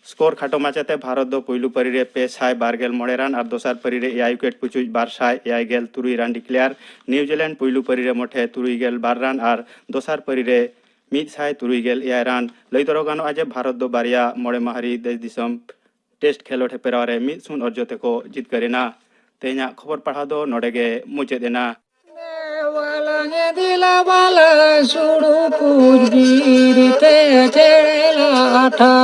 ᱥᱠᱳᱨ ᱠᱷᱟᱴᱚ ᱢᱟᱪᱟᱛᱮ ᱵᱷᱟᱨᱚᱛ ᱫᱚ ᱯᱩᱭᱞᱩ ᱯᱟᱹᱨᱤ ᱨᱮ ᱯᱮ ᱥᱟᱭ ᱵᱟᱨ ᱜᱮᱞ ᱢᱚᱬᱮ ᱨᱟᱱ ᱟᱨ ᱫᱚᱥᱟᱨ ᱯᱟᱹᱨᱤ ᱨᱮ ᱮᱭᱟᱭ ᱣᱤᱠᱮᱴ ᱯᱩᱪᱩᱡ ᱵᱟᱨ ᱥᱟᱭ ᱮᱭᱟᱭ ᱜᱮᱞ ᱛᱩᱨᱩᱭ ᱨᱟᱱ ᱰᱤᱠᱞᱮᱭᱟᱨ᱾ ᱱᱤᱣᱡᱤᱞᱮᱱᱰ ᱯᱩᱭᱞᱩ ᱯᱟᱹᱨᱤ ᱨᱮ ᱢᱚᱴᱷᱮ ᱛᱩᱨᱩᱭ ᱜᱮᱞ ᱵᱟᱨ ᱨᱟᱱ ᱟᱨ ᱫᱚᱥᱟᱨ ᱯᱟᱹᱨᱤ ᱨᱮ ᱢᱤᱫ ᱥᱟᱭ ᱛᱩᱨᱩᱭ ᱜᱮᱞ ᱮᱭᱟᱭ ᱨᱟᱱ᱾ ᱞᱟᱹᱭ ᱛᱚᱨᱟᱣ ᱜᱟᱱᱚᱜᱼᱟ ᱡᱮ ᱵᱷᱟᱨᱚᱛ ᱫᱚ ᱵᱟᱨᱭᱟ ᱢᱚᱬᱮ ᱢᱟᱹᱦᱤᱛ ᱫᱮᱥ ᱫᱤᱥᱚᱢ ᱴᱮᱥᱴ ᱠᱷᱮᱞᱳᱰ ᱦᱮᱯᱨᱟᱣ ᱨᱮ ᱢᱤᱫ ᱥᱩᱱ ᱚᱨᱡᱚ ᱛᱮᱠᱚ ᱡᱤᱛᱠᱟᱹᱨ ᱮᱱᱟ᱾ ᱛᱮᱦᱮᱧᱟᱜ ᱠᱷᱚᱵᱚᱨ ᱯᱟᱲᱦᱟᱣ ᱫᱚ ᱱᱚᱰᱮ ᱜᱮ ᱢᱩᱪᱟᱹᱫ ᱮᱱᱟ᱾ ᱵᱟᱞᱟᱝ ᱫᱤᱞᱟ ᱵᱟᱞᱟᱝ ᱥᱩᱲᱩ ᱠᱩᱪ ᱵᱤᱨ ᱛᱮ ᱪᱮᱬᱮ ᱞᱟᱴᱷᱟ᱾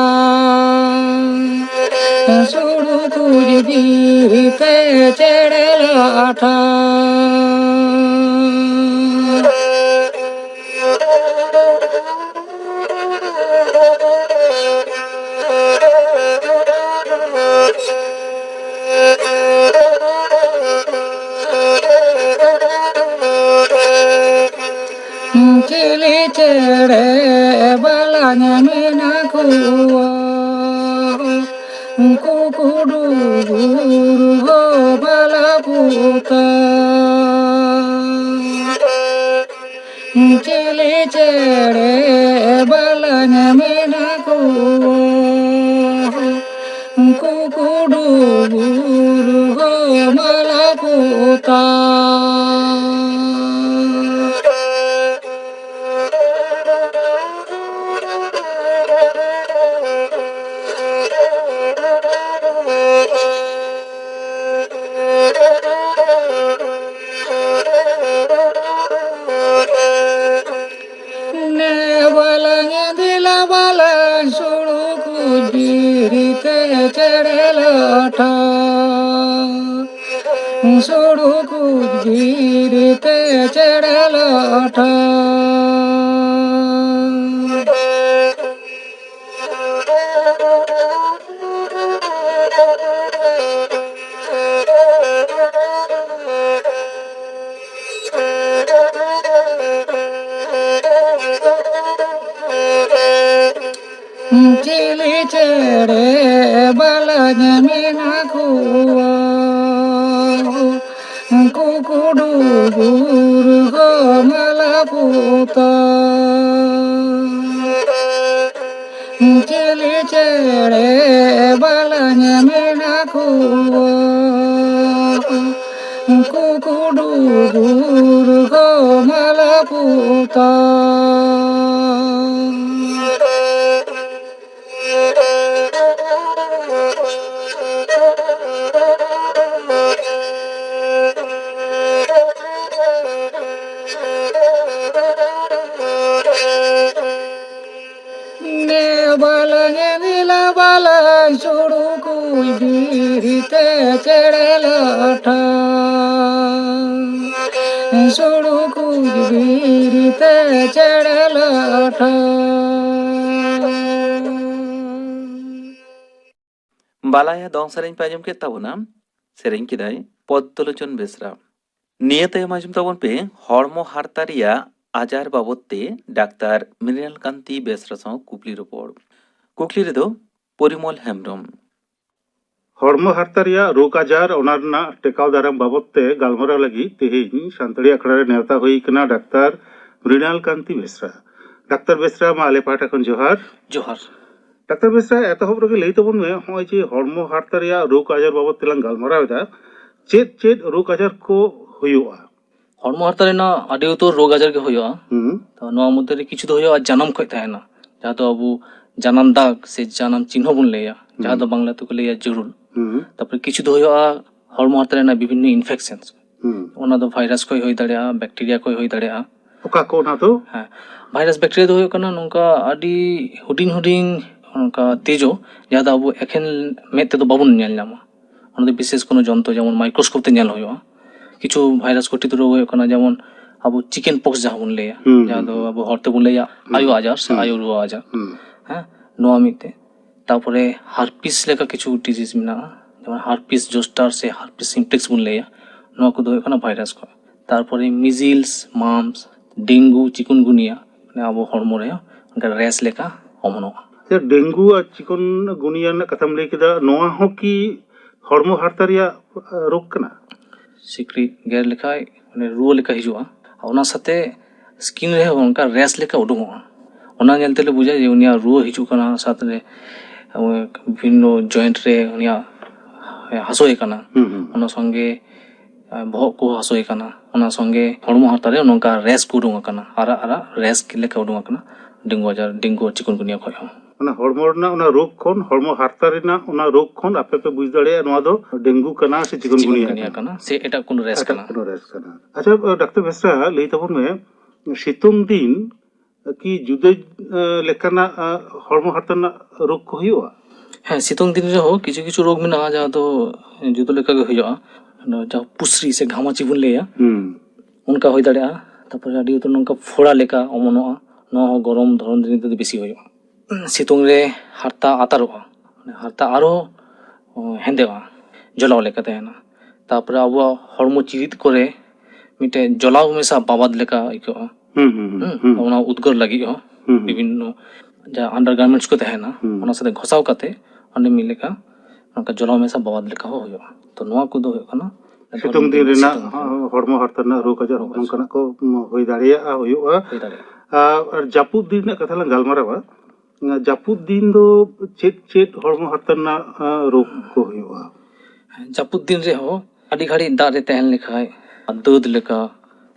ᱥᱩᱲᱩ ᱠᱩᱪ ᱵᱤᱨ ᱛᱮ ᱪᱮᱬᱮ ᱞᱟᱴᱷᱟ᱾ ᱪᱤᱞᱤ ᱪᱮᱬᱮ ᱵᱟᱞᱟᱝ ᱢᱮᱱᱟ ᱠᱚᱣᱟ, ᱩᱱᱠᱩ ᱠᱩᱰᱩ ᱵᱩᱨᱩ ᱦᱚᱸ ᱵᱟᱞᱟ ᱯᱩᱛᱟ᱾ ᱪᱤᱞᱤ ᱪᱮᱬᱮ ᱵᱟᱞᱟᱝ ᱢᱮᱱᱟ ᱠᱚᱣᱟ, ᱩᱱᱠᱩ ᱠᱩᱰᱩ ᱵᱩᱨᱩ ᱦᱚᱸ ᱵᱟᱞᱟ ᱯᱩᱛᱟ᱾ ᱱᱮ ᱵᱟᱞᱟᱝ ᱫᱮᱞᱟ ᱵᱟᱞᱟᱝ ᱥᱩᱲᱩ ᱠᱩᱪ ᱵᱤᱨ ᱛᱮ ᱪᱮᱬᱮ ᱞᱟᱴᱷᱟ᱾ ᱥᱩᱲᱩ ᱠᱩᱪ ᱵᱤᱨ ᱛᱮ ᱪᱮᱬᱮ ᱞᱟᱴᱷᱟ᱾ ᱪᱤᱞᱤ ᱪᱮᱬᱮ ᱵᱟᱞᱟᱧ ᱢᱮᱱᱟ ᱠᱚᱣᱟ, ᱩᱱᱠᱩ ᱠᱩᱰᱩ ᱵᱩᱨ ᱦᱚᱸ ᱢᱟᱞᱟ ᱯᱚᱛᱟᱢ᱾ ᱪᱤᱞᱤ ᱪᱮᱬᱮ ᱵᱟᱞᱟᱧ ᱢᱮᱱᱟ ᱠᱚᱣᱟ, ᱩᱱᱠᱩ ᱠᱩᱰᱩ ᱵᱩᱨ ᱦᱚᱸ ᱢᱟᱞᱟ ᱯᱚᱛᱟᱢ᱾ ᱱᱮ ᱵᱟᱞᱟᱝ ᱮ ᱱᱤᱞᱟ ᱵᱟᱞᱟᱝ ᱥᱩᱲᱩ ᱠᱩᱭ ᱵᱤᱨᱤᱛᱮ ᱪᱮᱬᱮ ᱞᱟᱴᱷᱟ᱾ ᱥᱩᱲᱩ ᱠᱩᱭ ᱵᱤᱨᱤᱛᱮ ᱪᱮᱬᱮ ᱞᱟᱴᱷᱟ᱾ ᱵᱟᱞᱟᱭᱟ ᱫᱚᱝ ᱥᱮᱨᱮᱧ ᱯᱮ ᱟᱸᱡᱚᱢ ᱠᱮᱫ ᱛᱟᱵᱚᱱᱟ, ᱥᱮᱨᱮᱧ ᱠᱮᱫᱟᱭ ᱯᱚᱫᱽᱫᱚᱞᱳᱪᱚᱱ ᱵᱮᱥᱨᱟ᱾ ᱱᱤᱭᱟᱹ ᱛᱟᱭᱚᱢ ᱟᱸᱡᱚᱢ ᱛᱟᱵᱚᱱ ᱯᱮ ᱦᱚᱲᱢᱚ ᱦᱟᱨᱛᱟ ᱨᱮᱭᱟᱜ ᱟᱡᱟᱨ ᱵᱟᱵᱚᱫ ᱛᱮ ᱰᱟᱠᱛᱟᱨ ᱢᱨᱤᱱᱟᱞ ᱠᱟᱱᱛᱤ ᱵᱮᱥᱨᱟ ᱥᱟᱶ ᱠᱩᱠᱞᱤ ᱨᱚᱯᱚᱲ᱾ ᱠᱩᱠᱞᱤ ᱨᱮᱫᱚ ᱯᱚᱨᱤᱢᱚᱞ ᱦᱮᱢᱵᱨᱚᱢ᱾ ᱦᱚᱲᱢᱚ ᱦᱟᱨᱛᱟ ᱨᱮᱭᱟᱜ ᱨᱳᱜᱽ ᱟᱡᱟᱨ, ᱚᱱᱟ ᱨᱮᱱᱟᱜ ᱴᱮᱠᱟᱣ ᱫᱟᱨᱟᱢ ᱵᱟᱵᱚᱫ ᱛᱮ ᱜᱟᱞᱢᱟᱨᱟᱣ ᱞᱟᱹᱜᱤᱫ ᱛᱮᱦᱮᱧ ᱥᱟᱱᱛᱟᱲᱤ ᱟᱠᱷᱲᱟ ᱨᱮ ᱱᱮᱣᱛᱟ ᱦᱩᱭ ᱟᱠᱟᱱᱟ ᱰᱟᱠᱛᱟᱨ ᱢᱨᱤᱱᱟᱞ ᱠᱟᱱᱛᱤ ᱵᱮᱥᱨᱟ᱾ ᱰᱟᱠᱛᱟᱨ ᱵᱮᱥᱨᱟ, ᱢᱟ ᱟᱞᱮ ᱯᱟᱦᱴᱟ ᱠᱷᱚᱱ ᱡᱚᱦᱟᱨ᱾ ᱡᱚᱦᱟᱨ᱾ ᱰᱟᱠᱛᱟᱨ ᱵᱮᱥᱨᱟ, ᱮᱛᱚᱦᱚᱵ ᱨᱮᱜᱮ ᱞᱟᱹᱭ ᱛᱟᱵᱚᱱ ᱢᱮ, ᱱᱚᱜᱼᱚᱭ ᱡᱮ ᱦᱚᱲᱢᱚ ᱦᱟᱨᱛᱟ ᱨᱮᱭᱟᱜ ᱨᱳᱜᱽ ᱟᱡᱟᱨ ᱵᱟᱵᱚᱫ ᱛᱮᱞᱟᱝ ᱜᱟᱞᱢᱟᱨᱟᱣ ᱮᱫᱟ, ᱪᱮᱫ ᱪᱮᱫ ᱨᱳᱜᱽ ᱟᱡᱟᱨ ᱠᱚ ᱦᱩᱭᱩᱜᱼᱟ? ᱦᱚᱲᱢᱚ ᱦᱟᱨᱛᱟ ᱨᱮᱱᱟᱜ ᱟᱹᱰᱤ ᱩᱛᱟᱹᱨ ᱨᱳᱜᱽ ᱟᱡᱟᱨ ᱜᱮ ᱦᱩᱭᱩᱜᱼᱟ᱾ ᱦᱩᱸ᱾ ᱛᱚ, ᱱᱚᱣᱟ ᱢᱚᱫᱽᱫᱷᱮ ᱨᱮ ᱠᱤᱪᱷᱩ ᱫᱚ ᱦᱩᱭᱩᱜᱼᱟ ᱡᱟᱱᱟᱢ ᱠᱷᱚᱱ ᱛᱟᱦᱮᱱᱟ, ᱡᱟᱦᱟᱸ ᱫᱚ ᱟᱵᱚ ᱡᱟᱱᱟᱢ ᱫᱟᱜᱽ ᱥᱮ ᱡᱟᱱᱟᱢ ᱪᱤᱱᱦᱟᱹ ᱵᱚᱱ ᱞᱟᱹᱭᱟ, ᱡᱟᱦᱟᱸ ᱦᱩᱸ᱾ ᱫᱚ ᱵᱟᱝᱞᱟ ᱛᱮᱠᱚ ᱞᱟᱹᱭᱟ ᱡᱩᱨᱩᱞ᱾ ᱦᱩᱸ᱾ ᱛᱟᱨᱯᱚᱨᱮ ᱠᱤᱪᱷᱩ ᱫᱚ ᱦᱩᱭᱩᱜᱼᱟ ᱦᱚᱲᱢᱚ ᱦᱟᱨᱛᱟ ᱨᱮᱱᱟᱜ ᱵᱤᱵᱷᱤᱱᱱᱚ ᱤᱱᱯᱷᱮᱠᱥᱮᱱ᱾ ᱦᱩᱸ᱾ ᱚᱱᱟ ᱫᱚ ᱵᱷᱟᱭᱨᱟᱥ ᱠᱷᱚᱱ ᱦᱩᱭ ᱫᱟᱲᱮᱭᱟᱜᱼᱟ, ᱵᱮᱠᱴᱮᱨᱤᱭᱟ ᱠᱷᱚᱱ ᱦᱩᱭ ᱫᱟᱲᱮᱭᱟᱜᱼᱟ᱾ ᱚᱠᱟ ᱠᱚ ᱚᱱᱟ ᱫᱚ? ᱦᱮᱸ, ᱵᱷᱟᱭᱨᱟᱥ ᱵᱮᱠᱴᱮᱨᱤᱭᱟ ᱫᱚ ᱦᱩᱭᱩᱜ ᱠᱟᱱᱟ ᱱᱚᱝᱠᱟ ᱟᱹᱰᱤ ᱦᱩᱰᱤᱧ ᱦᱩᱰᱤᱧ ᱱᱚᱝᱠᱟ ᱛᱮᱡᱳ, ᱡᱟᱦᱟᱸ ᱫᱚ ᱟᱵᱚ ᱮᱠᱷᱮᱱ ᱢᱮᱫ ᱛᱮᱫᱚ ᱵᱟᱵᱚᱱ ᱧᱮᱞ ᱧᱟᱢᱟ᱾ ᱚᱱᱟ ᱫᱚ ᱵᱤᱥᱮᱥ ᱠᱳᱱᱳ ᱡᱚᱱᱛᱨᱚ, ᱡᱮᱢᱚᱱ ᱢᱟᱭᱠᱨᱳᱥᱠᱳᱯ ᱛᱮ ᱧᱮᱞ ᱦᱩᱭᱩᱜᱼᱟ᱾ ᱠᱤᱪᱷᱩ ᱵᱷᱟᱭᱨᱟᱥ ᱜᱷᱚᱴᱤᱛ ᱨᱳᱜᱽ ᱦᱩᱭᱩᱜ ᱠᱟᱱᱟ, ᱡᱮᱢᱚᱱ ᱟᱵᱚ ᱪᱤᱠᱮᱱ ᱯᱚᱠᱥ ᱡᱟᱦᱟᱸ ᱵᱚᱱ ᱞᱟᱹᱭᱟ, ᱦᱩᱸ, ᱡᱟᱦᱟᱸ ᱦᱩᱸ, ᱫᱚ ᱦᱩᱸ᱾ ᱟᱵᱚ ᱦᱚᱲ ᱛᱮᱵᱚᱱ ᱞᱟᱹᱭᱟ ᱦᱩᱸ᱾ ᱟᱭᱳ ᱟᱡᱟᱨ ᱥᱮ ᱦᱩᱸ᱾ ᱟᱭᱳ ᱨᱩᱣᱟᱹ ᱟᱡᱟᱨ᱾ ᱦᱩᱸ᱾ ᱦᱮᱸ, ᱱᱚᱣᱟ ᱢᱤᱫᱴᱮᱡ᱾ ᱛᱟᱯᱚᱨᱮ ᱦᱟᱨᱯᱤᱥ ᱞᱮᱠᱟ ᱠᱤᱪᱷᱩ ᱰᱤᱡᱤᱡᱽ ᱢᱮᱱᱟᱜᱼᱟ, ᱡᱮᱢᱚᱱ ᱦᱟᱨᱯᱤᱥ ᱡᱳᱥᱴᱟᱨ ᱥᱮ ᱦᱟᱨᱯᱤᱥ ᱥᱤᱢᱯᱞᱮᱠᱥ ᱵᱚᱱ ᱞᱟᱹᱭᱟ, ᱱᱚᱣᱟ ᱠᱚᱫᱚ ᱦᱩᱭᱩᱜ ᱠᱟᱱᱟ ᱵᱷᱟᱭᱨᱟᱥ ᱠᱚ᱾ ᱛᱟᱨᱯᱚᱨᱮ ᱢᱤᱡᱤᱞᱥ, ᱢᱟᱢᱯᱥ, ᱰᱮᱝᱜᱩ, ᱪᱤᱠᱩᱱᱜᱩᱱᱤᱭᱟ, ᱢᱟᱱᱮ ᱟᱵᱚ ᱦᱚᱲᱢᱚ ᱨᱮ ᱚᱱᱠᱟ ᱨᱮᱥ ᱞᱮᱠᱟ ᱚᱢᱚᱱᱚᱜᱼᱟ᱾ ᱰᱮᱝᱜᱩ ᱟᱨ ᱪᱤᱠᱚᱱ ᱜᱩᱱᱤᱭᱟ ᱨᱮᱱᱟᱜ ᱠᱟᱛᱷᱟᱢ ᱞᱟᱹᱭ ᱠᱮᱫᱟ, ᱱᱚᱣᱟ ᱦᱚᱸ ᱠᱤ ᱦᱚᱲᱢᱚ ᱦᱟᱨᱛᱟ ᱨᱮᱭᱟᱜ ᱨᱳᱜᱽ ᱠᱟᱱᱟ? ᱥᱤᱠᱲᱤᱡ ᱜᱮᱨ ᱞᱮᱠᱷᱟᱡ ᱚᱱᱮ ᱨᱩᱣᱟᱹ ᱞᱮᱠᱟ ᱦᱤᱡᱩᱜᱼᱟ᱾ ᱚᱱᱟ ᱥᱟᱛᱮ ᱥᱠᱤᱱ ᱨᱮᱦᱚᱸ ᱚᱱᱠᱟ ᱨᱮᱥ ᱞᱮᱠᱟ ᱩᱰᱩᱠᱚᱜᱼᱟ᱾ ᱚᱱᱟ ᱧᱮᱞ ᱛᱮᱞᱮ ᱵᱩᱡᱟ ᱡᱮ ᱩᱱᱤᱭᱟᱜ ᱨᱩᱣᱟᱹ ᱦᱤᱡᱩᱜ ᱠᱟᱱᱟ, ᱥᱟᱶᱛᱮ ᱵᱤᱵᱷᱤᱱᱱᱚ ᱡᱚᱭᱮᱱᱴ ᱨᱮ ᱩᱱᱤᱭᱟᱜ ᱦᱟᱹᱥᱩᱭᱮ ᱠᱟᱱᱟ᱾ ᱦᱩᱸ, ᱦᱩᱸ᱾ ᱚᱱᱟ ᱥᱚᱸᱜᱮ ᱵᱚᱦᱚᱜ ᱠᱚ ᱦᱟᱹᱥᱩᱭᱮ ᱠᱟᱱᱟ, ᱚᱱᱟ ᱥᱚᱸᱜᱮ ᱦᱚᱲᱢᱚ ᱦᱟᱨᱛᱟ ᱨᱮ ᱱᱚᱝᱠᱟ ᱨᱮᱥ ᱠᱚ ᱩᱰᱩᱝ ᱟᱠᱟᱱᱟ, ᱟᱨᱟᱜ ᱟᱨᱟᱜ ᱨᱮᱥ ᱞᱮᱠᱟ ᱩᱰᱩᱝ ᱟᱠᱟᱱᱟ ᱰᱮᱝᱜᱩ ᱟᱡᱟᱨ, ᱰᱮᱝᱜᱩ ᱟᱨ ᱪᱤᱠᱩᱱᱜᱩᱱᱤᱭᱟ ᱠᱷᱚᱡ ᱦᱚᱸ᱾ ᱚᱱᱟ ᱦᱚᱲᱢᱚ ᱨᱮᱱᱟᱜ ᱚᱱᱟ ᱨᱳᱜᱽ ᱠᱷᱚᱱ, ᱦᱚᱲᱢᱚ ᱦᱟᱨᱛᱟ ᱨᱮᱱᱟᱜ ᱚᱱᱟ ᱨᱳᱜᱽ ᱠᱷᱚᱱ ᱟᱯᱮ ᱯᱮ ᱵᱩᱡᱽ ᱫᱟᱲᱮᱭᱟᱜᱼᱟ ᱱᱚᱣᱟ ᱫᱚ ᱰᱮᱝᱜᱩ ᱠᱟᱱᱟ ᱥᱮ ᱪᱤᱠᱩᱱᱜᱩᱱᱤᱭᱟ ᱪᱤᱠᱩᱱᱜᱩᱱᱤᱭᱟ ᱠᱟᱱᱟ᱾ ᱠᱟᱱᱟ ᱥᱮ ᱮᱴᱟᱜ ᱠᱳᱱᱳ ᱨᱮᱥ ᱮᱴᱟᱜ ᱠᱟᱱᱟ᱾ ᱠᱳᱱᱳ ᱨᱮᱥ ᱠᱟᱱᱟ᱾ ᱟᱪᱪᱷᱟ, ᱰᱟᱠᱛᱟᱨ ᱵᱮᱥᱨᱟ, ᱞᱟᱹᱭ ᱛᱟᱵᱚᱱ ᱢᱮ, ᱥᱤᱛᱩᱝ ᱫᱤᱱ ᱠᱤ ᱡᱩᱫᱟᱹ, ᱮ, ᱞᱮᱠᱟᱱᱟᱜ, ᱮ, ᱦᱚᱲᱢᱚ ᱦᱟᱨᱛᱟ ᱨᱮᱱᱟᱜ ᱨᱳᱜᱽ ᱠᱚ ᱦᱩᱭᱩᱜᱼᱟ? ᱦᱮᱸ, ᱥᱤᱛᱩᱝ ᱫᱤᱱ ᱨᱮᱦᱚᱸ ᱠᱤᱪᱷᱩ ᱠᱤᱪᱷᱩ ᱨᱳᱜᱽ ᱢᱮᱱᱟᱜᱼᱟ, ᱡᱟᱦᱟᱸ ᱫᱚ ᱡᱩᱫᱟᱹ ᱞᱮᱠᱟ ᱜᱮ ᱦᱩᱭᱩᱜᱼᱟ᱾ ᱚᱱᱟ ᱡᱟᱦᱟᱸ ᱯᱩᱥᱨᱤ ᱥᱮ ᱜᱷᱟᱢᱟᱪᱤ ᱵᱚᱱ ᱞᱟᱹᱭᱟ, ᱦᱩᱸ᱾ ᱚᱱᱠᱟ ᱦᱩᱭ ᱫᱟᱲᱮᱭᱟᱜᱼᱟ᱾ ᱛᱟᱨᱯᱚᱨᱮ ᱟᱹᱰᱤ ᱩᱛᱟᱹᱨ ᱱᱚᱝᱠᱟ ᱯᱷᱳᱲᱟ ᱞᱮᱠᱟ ᱚᱢᱚᱱᱚᱜᱼᱟ, ᱱᱚᱣᱟ ᱦᱚᱸ ᱜᱚᱨᱚᱢ ᱫᱷᱚᱨᱚᱱ ᱫᱤᱱ ᱨᱮᱫᱚ ᱵᱮᱥᱤ ᱦᱩᱭᱩᱜᱼᱟ᱾ ᱥᱤᱛᱩᱝ ᱨᱮ ᱦᱟᱨᱛᱟ ᱟᱛᱟᱨᱚᱜᱼᱟ, ᱦᱟᱨᱛᱟ ᱟᱨᱦᱚᱸ ᱦᱮᱸᱫᱮᱜᱼᱟ, ᱡᱚᱞᱟᱣ ᱞᱮᱠᱟ ᱛᱟᱦᱮᱱᱟ᱾ ᱛᱟᱨᱯᱚᱨᱮ ᱟᱵᱚᱣᱟᱜ ᱦᱚᱲᱢᱚ ᱪᱤᱨᱤᱫ ᱠᱚᱨᱮ ᱢᱤᱫᱴᱮᱡ ᱡᱚᱞᱟᱣ ᱢᱮᱥᱟ ᱵᱟᱵᱟᱫ ᱞᱮᱠᱟ ᱟᱹᱭᱠᱟᱹᱜᱼᱟ᱾ ᱦᱩᱸ, ᱦᱩᱸ, ᱦᱩᱸ, ᱦᱩᱸ᱾ ᱚᱱᱟ ᱩᱫᱽᱜᱟᱹᱨ ᱞᱟᱹᱜᱤᱫ ᱦᱚᱸ ᱦᱩᱸ, ᱦᱩᱸ᱾ ᱵᱤᱵᱷᱤᱱᱱᱚ ᱡᱟᱦᱟᱸ undergarments ᱠᱚ ᱛᱟᱦᱮᱱᱟ, ᱦᱩᱸ᱾ ᱚᱱᱟ ᱥᱟᱛᱮ ᱜᱷᱚᱥᱟᱣ ᱠᱟᱛᱮ ᱚᱸᱰᱮ ᱢᱤᱫ ᱞᱮᱠᱟ ᱱᱚᱝᱠᱟ ᱡᱚᱞᱟᱣ ᱢᱮᱥᱟ ᱵᱟᱵᱟᱫ ᱞᱮᱠᱟ ᱦᱚᱸ ᱦᱩᱭᱩᱜᱼᱟ᱾ ᱛᱚ ᱱᱚᱣᱟ ᱠᱚᱫᱚ ᱦᱩᱭᱩᱜ ᱠᱟᱱᱟ ᱥᱤᱛᱩᱝ ᱫᱤᱱ ᱨᱮᱱᱟᱜ ᱥᱤᱛᱩᱝ ᱫᱤᱱ᱾ ᱦᱚᱲᱢᱚ ᱦᱟᱨᱛᱟ ᱨᱮᱱᱟᱜ ᱨᱳᱜᱽ ᱟᱡᱟᱨ ᱨᱳᱜᱽ ᱟᱡᱟᱨ᱾ ᱱᱚᱝᱠᱟᱱᱟᱜ ᱠᱚ ᱦᱩᱭ ᱫᱟᱲᱮᱭᱟᱜᱼᱟ, ᱦᱩᱭᱩᱜᱼᱟ᱾ ᱦᱩᱭ ᱫᱟᱲᱮᱭᱟᱜᱼᱟ᱾ ᱟᱨ, ᱟᱨ ᱡᱟᱹᱯᱩᱫ ᱫᱤᱱ ᱨᱮᱱᱟᱜ ᱠᱟᱛᱷᱟ ᱞᱟᱝ ᱜᱟᱞᱢᱟᱨᱟᱣᱟ᱾ ᱡᱟᱹᱯᱩᱫ ᱫᱤᱱ ᱫᱚ ᱪᱮᱫ ᱪᱮᱫ ᱦᱚᱲᱢᱚ ᱦᱟᱨᱛᱟ ᱨᱮᱱᱟᱜ, ᱟ, ᱨᱳᱜᱽ ᱠᱚ ᱦᱩᱭᱩᱜᱼᱟ? ᱡᱟᱹᱯᱩᱫ ᱫᱤᱱ ᱨᱮᱦᱚᱸ ᱟᱹᱰᱤ ᱜᱷᱟᱹᱲᱤᱡ ᱫᱟᱜ ᱨᱮ ᱛᱟᱦᱮᱱ ᱞᱮᱠᱷᱟᱡ, ᱫᱟᱹᱫ ᱞᱮᱠᱟ,